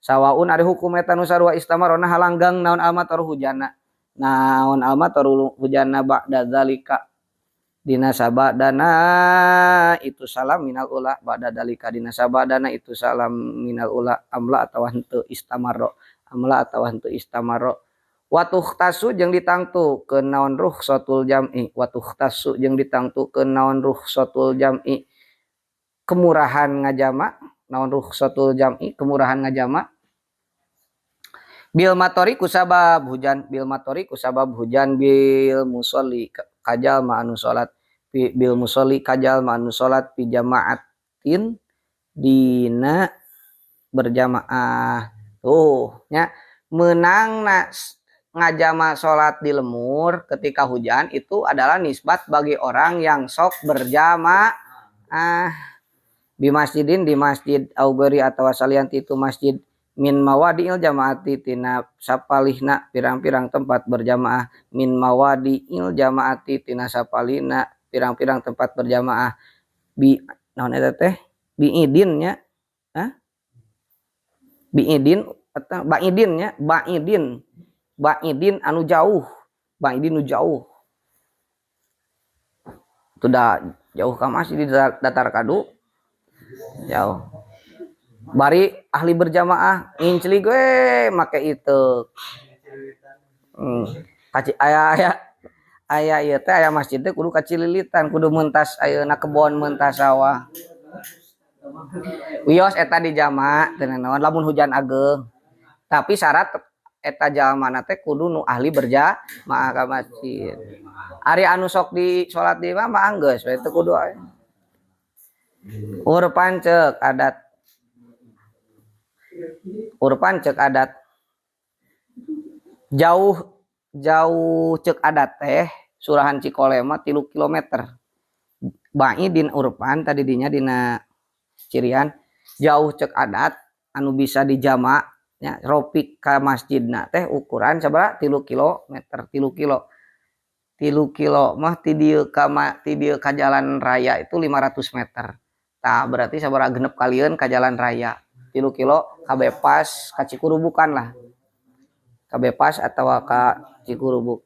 Sawaun ari hukum eta nu sarua istamarona halanggang naon almataru hujana. Naon almataru hujana ba'da zalika dina sabadana itu salam minal ula ba'da dalika dina sabadana itu salam minal ula amla atawa henteu istamarro amla atawa henteu istamarro. Watuh tasu jeung ditangtukeun naon rukhsatul jam'i watuh tasu jeung ditangtukeun naon rukhsatul jam'i kemurahan ngajama naon rukhsatul jam'i kemurahan ngajama bil matori kusabab hujan bil matori kusabab hujan bil musolli kajalma anu salat bil musolli kajalma anu salat fi jamaatin dina berjamaah. Tuh nya meunangna ngajama salat di lemur ketika hujan itu adalah nisbat bagi orang yang sok berjamaah bi masjidin di masjid au ghairi atawa salian ti itu masjid min mawadi'il jamaati tina sapalihna pirang-pirang tempat berjamaah min mawadi'il jamaati tina sapalihna pirang-pirang tempat berjamaah bi naon eta teh biidin nya hah biidin atau baidin nya baidin baidin anu jauh baidin nu jauh itu dah jauh ka masjid di datar kadu jauh bari ahli berjamaah ngincli gue make itu kaci aya aya aya ieu teh aya masjid teh kudu kacililitan kudu mentas ayeuna kebon mentas sawah wios eta di jama teu naon lamun hujan ageng tapi syarat eta jalmana teh kudu nu ahli berjamaah ka masjid. Ari anu sok di salat di mah anggeus we teu kudu aya. Urpan ceuk adat. Urpan ceuk adat. Jauh jauh ceuk adat teh Surahan Cikole mah 3 kilometer. Baidin urpan tadi dinya dina cirian jauh ceuk adat anu bisa dijama nya ropik ka masjidna teh ukuran sabaraha 3 kilometer 3 kilo 3 kilo mah ti dieu ka ti dieu ka jalan raya itu 500 meter tah berarti sabaraha genep kalieun ka jalan raya 3 kilo ka Bepas ka Cikurubukan lah ka Bepas atawa ka Cikurubuk.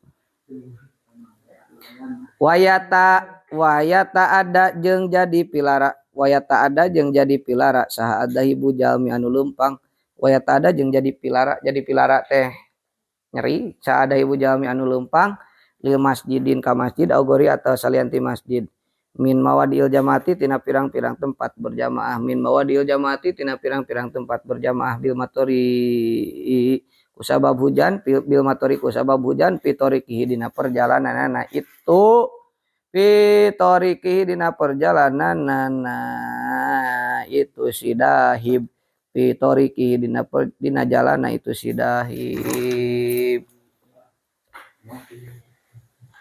Wayata wayata ada jeung jadi pilara wayata ada jeung jadi pilara saha adahibu jalmi anu leumpang wayata ada jeung jadi pilara teh nyeri saha adahibu jalmi anu leumpang lil masjidin ka masjid au ghairi atau salian ti masjid min mawadil jamaati tina pirang-pirang tempat berjamaah min mawadil jamaati tina pirang-pirang tempat berjamaah bil matori kusabab hujan bil matori kusabab hujan fitorikihi dina perjalananana itu fitorikihi dina perjalananana itu sidahib fitorikihi dina dina jalana itu sidahib.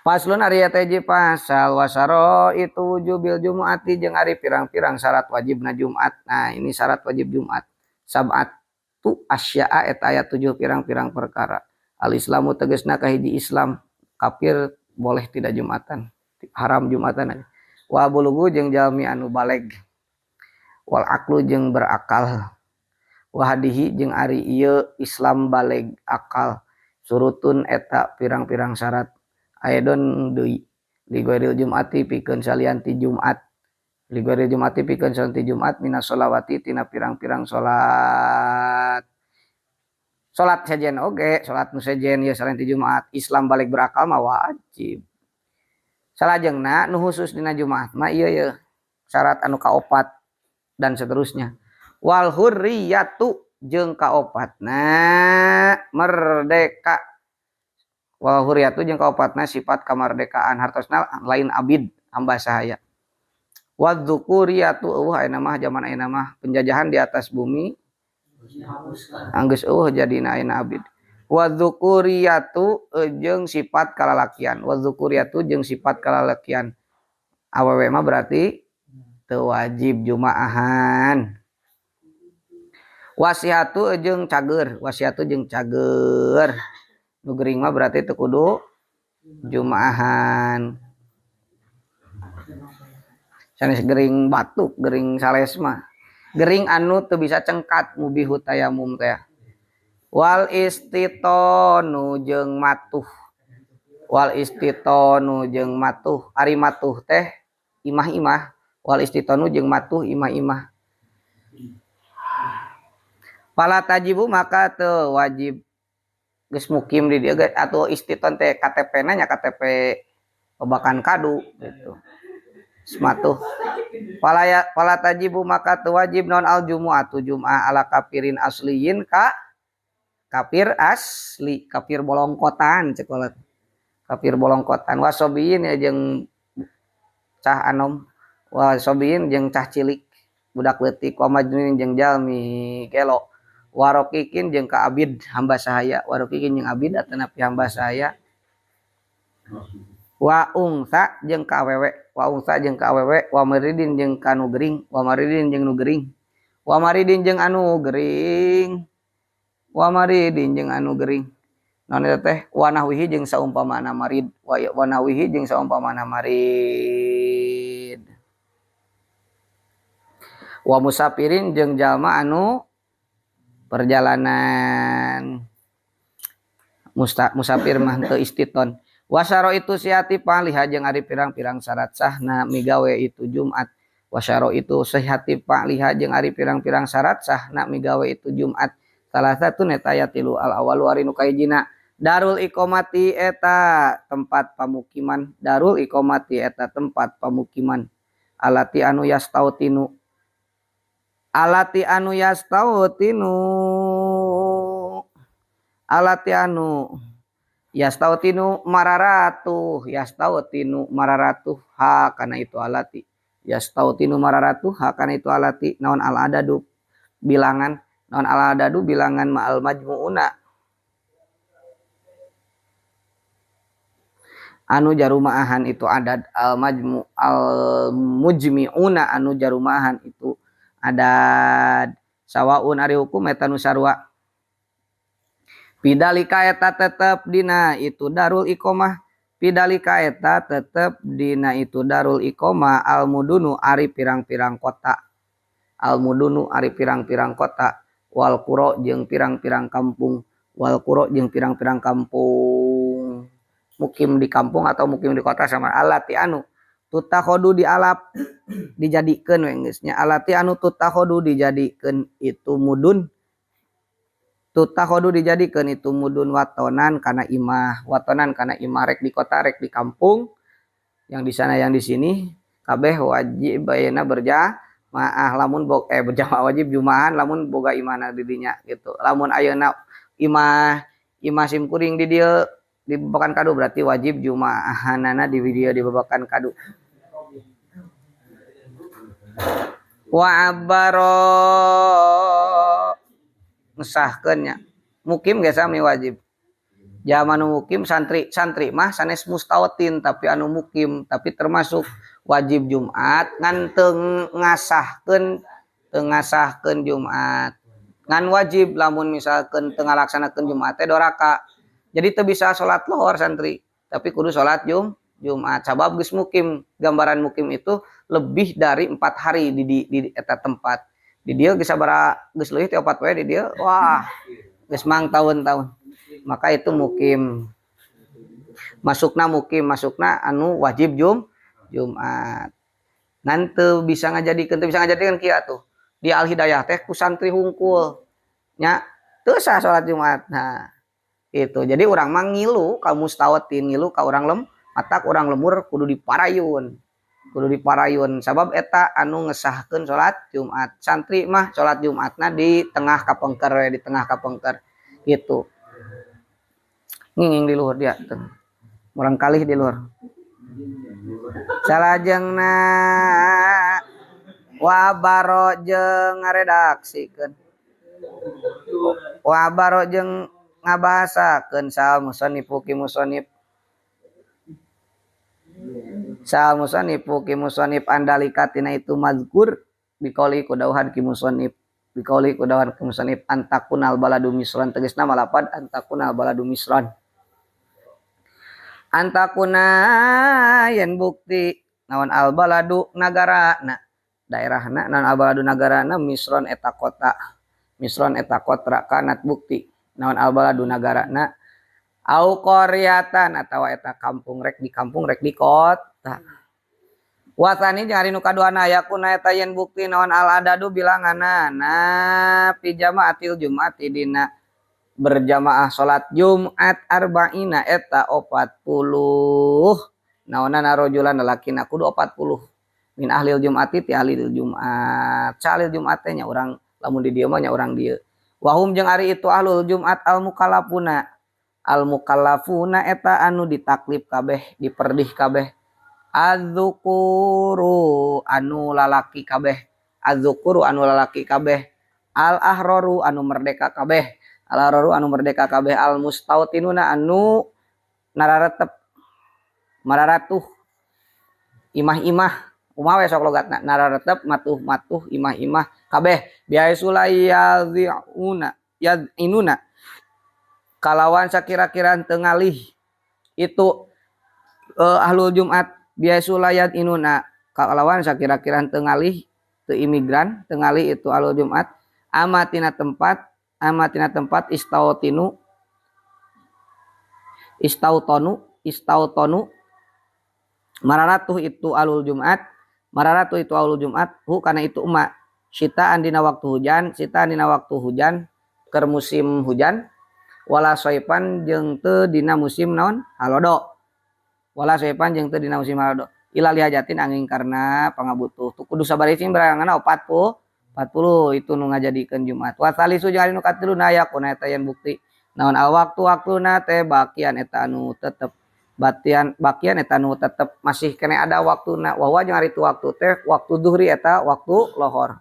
Paslon ari eta hiji pasal wasaro itu wujubil jumu'ati jeung ari pirang-pirang syarat wajibna Jumat. Nah, ini syarat wajib Jumat. Sab'atu asya'a eta aya 7 pirang-pirang perkara. Al Islamu tegasna kahiji Islam, kafir boleh tidak Jumatan, haram Jumatan. Wa bulugu jeung jalmi anu baleg. Wal aqlu jeung berakal. Wa hadihi jeung ari ieu Islam baleg akal. Surutun eta pirang-pirang syarat. Aidon deui lighairil jum'ati pikeun salian ti Jumat lighairil jum'ati pikeun salian ti Jumat minas sholawati tina pirang-pirang salat salat sejen oge salat nu sejen ieu salian ti Jumat Islam balik berakal mah wajib salajengna nu khusus dina Jumat mah ieu ye syarat anu kaopat dan seterusnya wal hurriyatu jeung kaopatna merdeka wal hurriyatu jeung kaopatna sifat kamardekaan hartosna lain abid hamba sahaya wadzukuriyatu eueuh ayeuna mah zaman ayeuna mah penjajahan di atas bumi anggeus eueuh jadina ayeuna abid wadzukuriyatu jeung sifat kalalakian wadzukuriyatu jeung sifat kalalakian awewe mah berarti teu wajib jumaahan wasihatu jeung cager wasihatu jeung cager nu gering mah berarti teu kudu jumaahan. Sanes gering batuk, gering salesma. Gering anu teu bisa cengkat mubihu tayamum teh. Wal istitonu jeung matuh. Wal istitonu jeung matuh. Ari matuh teh imah-imah. Wal istitonu jeung matuh imah-imah. Fala tajibu maka teu wajib geus mukim di dieu atau istiton teh KTP na nya KTP Babakan Kadu gitu. Matuh. Fala tajibu maka teu wajib non al jumu'atu jum'ah ala kafirin asliyin ka kafir asli, kafir bolongkotan cek kolot. Kafir bolongkotan wasobiyin ya jeung cah anom, wasobiyin jeung cah cilik budak leutik, wa majnunin jeung jalmi gelo, warokikin jeung ka abid hamba sahaya, warokikin jeung abid atanapi hamba sahaya, wa ungsa jeung ka awewe, wa ungsa jeung ka awewe, wa maridin jeung ka nu gering, wa maridin jeung nu gering, wa maridin jeung anu gering, wa maridin jeung anu gering. Naon eta teh? Wa nahwihi jeung saumpamana marid, wa nahwihi jeung saumpamana marid. Wa musafirin jeung jalma anu perjalanan. Musafir mah teu istiton. Wasyaro itu sihati paliha jeung ari pirang-pirang syarat sahna migawe itu Jumat. Wasyaro itu sihati paliha jeung ari pirang-pirang syarat sahna migawe itu Jumat. Salah satu neta aya tilu al awalu ari nu kahijina darul iqamati eta tempat pamukiman, darul iqamati eta tempat pamukiman alati anu yastautinu, alati anu yastautinu, alati anu yastautinu mararatuh, yastautinu mararatuh ha kana itu alati, yastautinu mararatuh ha kana itu alati naon al adadu bilangan, naon al adadu bilangan ma'al majmuuna anu jarumaahan itu adad, al majmu al mujmiuna anu jarumaahan itu adad, sawaun ari hukum eta nu sarua. Pidalika eta tetep dina itu darul iqamah, pidalika eta tetep dina itu darul iqamah al mudunu ari pirang-pirang kota, al mudunu ari pirang-pirang kota, wal qura jeung pirang-pirang kampung, wal qura jeung pirang-pirang kampung. Mukim di kampung atau mukim di kota sama alati anu tutakhodu dialap dijadikeun we geus nya, alati anu tutakhodu dijadikeun itu mudun, tutakhodu dijadikeun itu mudun watonan kana imah, watonan kana imah rek di kota rek di kampung, yang di sana yang di sini kabeh wajib ayeuna berjamaah lamun berjamaah wajib jumahan lamun boga imahna di dinya gitu. Lamun ayeuna imah imah sim kuring di dieu di Babakan Kadu berarti wajib jumahanana di dieu di Babakan Kadu. Wa abaro ngesahkeun nya mukim ge sami wajib. Zaman mukim santri, santri mah sanes mustautin tapi anu mukim tapi termasuk wajib Jumat ngan teu ngasahkeun, teu ngasahkeun Jumat. Ngan wajib lamun misalkeun teu ngalaksanakeun Jumat teh doraka. Jadi teu bisa salat lohor santri, tapi kudu salat Jumat. Sabab geus mukim, gambaran mukim itu lebih dari 4 hari di eta tempat. Di dieu geus sabaraha geus leuwih ti 4 poe di dieu, wah geus mang tahun-tahun. Maka itu mukim. Masukna mukim, masukna anu wajib Jumat. Ngan teu bisa ngajadikeun, teu bisa ngajadikeun kieu atuh. Di Al Hidayah teh ku santri hungkul. Nya teu sah salat Jumat. Nah, itu. Jadi urang mah ngilu ka mustautin, ngilu ka urang lem, matak urang lemur kudu diparayun. Kudu diparayun sabab eta anu ngesahkeun salat Jumat. Santri mah salat Jumatna di tengah kapengker we, di tengah kapengker gitu. Nginging di luhur dia tuh. Murang kalih di luhur. Salajengna wa baro jeung ngaredaksikeun. Wa baro jeung ngabahasakeun sal musannif ki musannif. Sal musannif ki musannif andalika tina itu mazkur biqauli kudauhan ki musannif. Biqauli kudauhan ki musannif antakunal baladu misran tegasna malapad antakunal baladu misran. Antakuna yen bukti naon al baladu nagarana daerahna naon al baladu nagarana misron eta kota misron eta kota kanat bukti naon al baladu nagarana au qaryatan atawa eta kampung rek di kampung rek di kota. Wasani jeung ari nu kaduana yakuna eta yen bukti naon al adadu bilanganna na fi jamaatil jumati dina berjamaah salat Jumat arba'ina eta 40 naonana rajulan lalakina kudu 40 min ahlil jumati ti ahlil Jumat salil Jumat teh nya urang lamun di dieu mah nya urang dieu wahum jeung ari itu ahlul Jumat al mukallafuna al mukallafuna eta anu ditaklif kabeh diperdih kabeh adzukuru anu lalaki kabeh adzukuru anu lalaki kabeh al ahroru anu merdeka kabeh al ahroru anu merdeka kabeh al mustautinuna anu nararetep mararatuh imah-imah kumaha we sok logatna nararetep matuh-matuh imah-imah kabeh biaisu la yadhi'una yad'inuna kalawan sakira-kira teu ngalih itu ahlul Jumat biaisu la yad'inuna kalawan sakira-kira teu ngalih teu imigran teu ngalih itu ahlul Jumat amatina tempat istautinu istautonu istautonu mararatuh itu alul Jumat mararatuh itu alul Jumat hu kana itu emak sitaan dina waktu hujan sitaan dina waktu hujan keur musim hujan wala soipan jeung teu dina musim naon halodo wala soipan jeung teu dina musim halodo ila lihajatin angin karena pangabutuh tu kudu sabar cing beranganna 40 itu nu ngajadikeun Jumat wa salisu jeung ari nu katilu na yakuna eta yen bukti naon al waktu waktuna teh bakian eta anu tetep batian bakian eta anu tetep masih kene ada waktuna wa jeung ari itu waktu teh waktu zuhri eta waktu lohor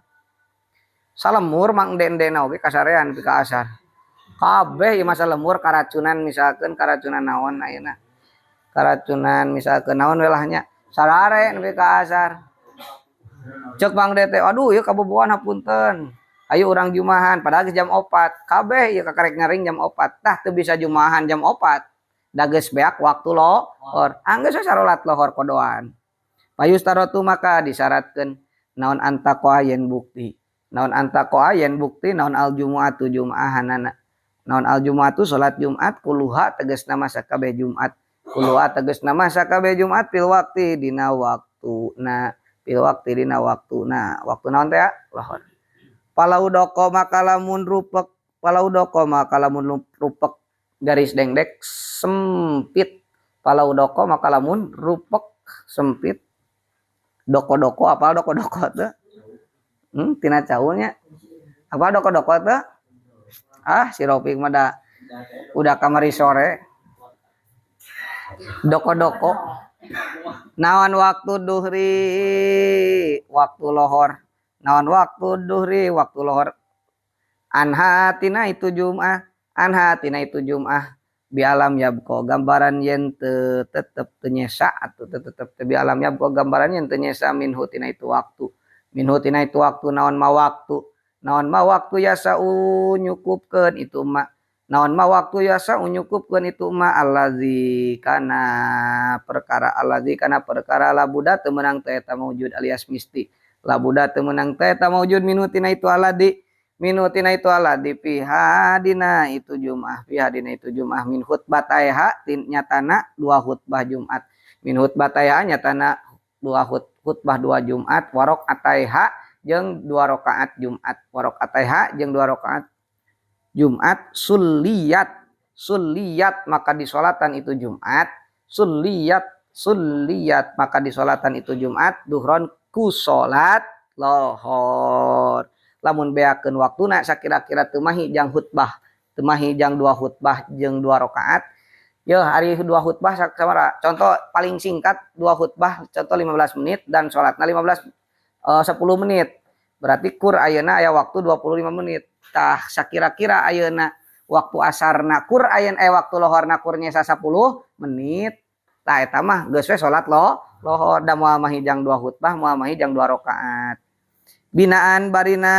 salemur mang ende-endena oge kasarean nepi ka asar kabeh ieu masa lemur karacunan misalkeun karacunan naon ayeuna karacunan misalkeun naon we lah nya sarare nepi ka asar cek Bang Dete aduh ieu kaboboan hapunten ayo urang jumahan padahal geus jam 4 kabeh ieu kakarek ngaring jam 4 tah teu bisa jumahan jam 4 da geus beak waktu lohor anggeus we sarolat lohor kodoan payustarotu maka disyaratkeun naon antaqoa yen bukti naon antaqoa yen bukti naon al jumu'atu jum'ahanana naon al jumu'atu salat Jumat kuluha tegasna masa kabeh Jumat kuluha tegasna masa kabeh Jumat fil waqti dina waktuna fil waqti dina waktuna waktu naon teh lohor palau doko maka lamun rupek palau doko maka lamun rupek garis dengdek sempit palau doko maka lamun rupek sempit doko-doko apal doko-doko teh tina caunya apa doko-doko teh ah si Rofik mah da udah kamari sore doko-doko naon waktu duhri waktu lohor naon waktu duhri waktu lohor anha tina itu Jum'ah anha tina itu Jum'ah bialam yabko gambaran yen teu tetep teu nyesa atuh teu tetep teu bialam yabko gambaran yen teu nyesa minhu tina itu waktu minhu tina itu waktu naon ma waktu yasa nyukupkeun itu ma naon ma waktu yasa nyukupkeun itu ma allazi kana perkara labuda teu meunang teh eta maujud alias misti labuda teu meunang teh eta maujud minhu tina itu aladi minhu tina itu aladi pihadina itu Jum'ah pihadina itu Jum'ah min khutbataiha nyatana dua khutbah Jumat min khutbataiha nyatana dua khutbah dua Jumat warok ataiha jeung dua rakaat Jumat warok ataiha jeung dua rakaat Jumat sulliyat sulliyat maka disolatan itu Jumat sulliyat sulliyat maka disolatan itu Jumat duhron ku salat lohor lamun beakeun waktuna sakira-kira teu mahi jang khutbah teu mahi jang dua khutbah jeung dua rakaat yeuh ari dua khutbah sabaraha contoh paling singkat dua khutbah contoh 15 menit dan salatna 10 menit berarti kur ayeuna aya waktu 25 menit tah sakira-kira ayeuna waktu asarna kur ayeuna waktu lohorna kur nyesa 10 menit tah eta mah geus we salat lohor da moal mahi jang dua khutbah moal mahi jang dua rakaat binaan barina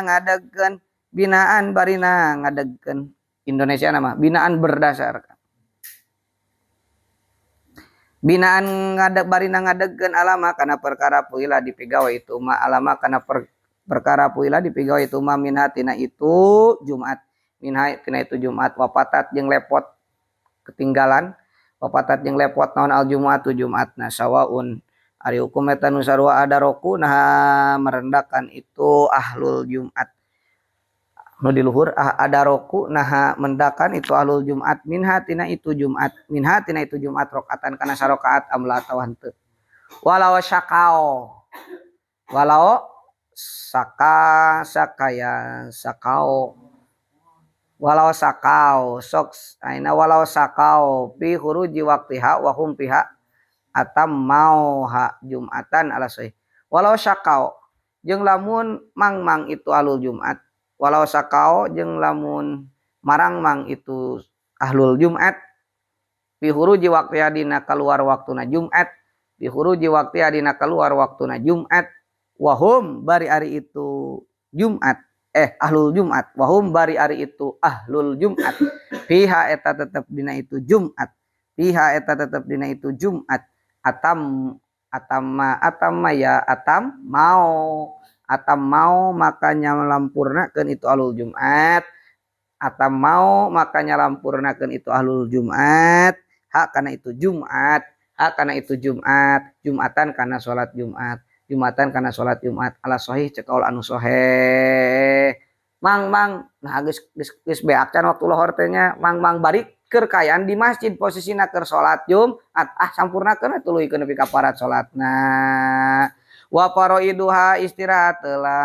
ngadegkeun binaan barina ngadegkeun Indonesia nama binaan berdasarkan Binaan ngadeg barina ngadegkeun alama kana perkara fu'ila dipigawe itu ma, alama kana perkara fu'ila dipigawe itu ma, minha tina itu Jumat, minha tina itu Jumat. Wafatat jeung lepot, ketinggalan, wafatat jeung lepot naon al Jumatu Jumatna, sawaun ari hukum eta nu sarua adaroku nah merendakan itu ahlul Jumat nu di luhur. Ah, adaroku naha mendakan itu ahlul Jumat, minha tina itu Jumat, minha tina itu Jumat, rakaatan kana sarakaat, amla atawa henteu. Walau syakao, walau saka sakaya sakao, walau sakau sok aina, walau sakau fi khuruji waqtiha wa hum fiha atam mau ha jumatan ala sahih. Walau syakau jeung lamun mangmang itu ahlul Jumat, walau sakau jeung lamun marangmang itu ahlul Jumat, fi khuruji waqtiha dina keluar waktuna Jumat, fi khuruji waqtiha dina keluar waktuna Jumat, wahum bari ari itu Jumat, ahlul Jumat, wahum bari ari itu ahlul Jumat, fiha eta tetep dina itu Jumat, fiha eta tetep dina itu Jumat, atam atama atama ya atam mau, atam mau makanya melampurnakeun itu ahlul Jumat, atam mau makanya lampurnakeun itu ahlul Jumat hak kana itu Jumat, hak kana itu Jumat, Jumatan kana salat Jumat, Jumatan kana salat Jumat ala sahih cek kaul anu sahih. Mang mang nah geus geus geus beak can waktu lohor teh nya, mang mang bari keur kaayaan di masjid posisina keur salat Jumat. Ah, sampurnakeun tuluy nepi ka parat salatna. Wa faraiduha istirahat heula.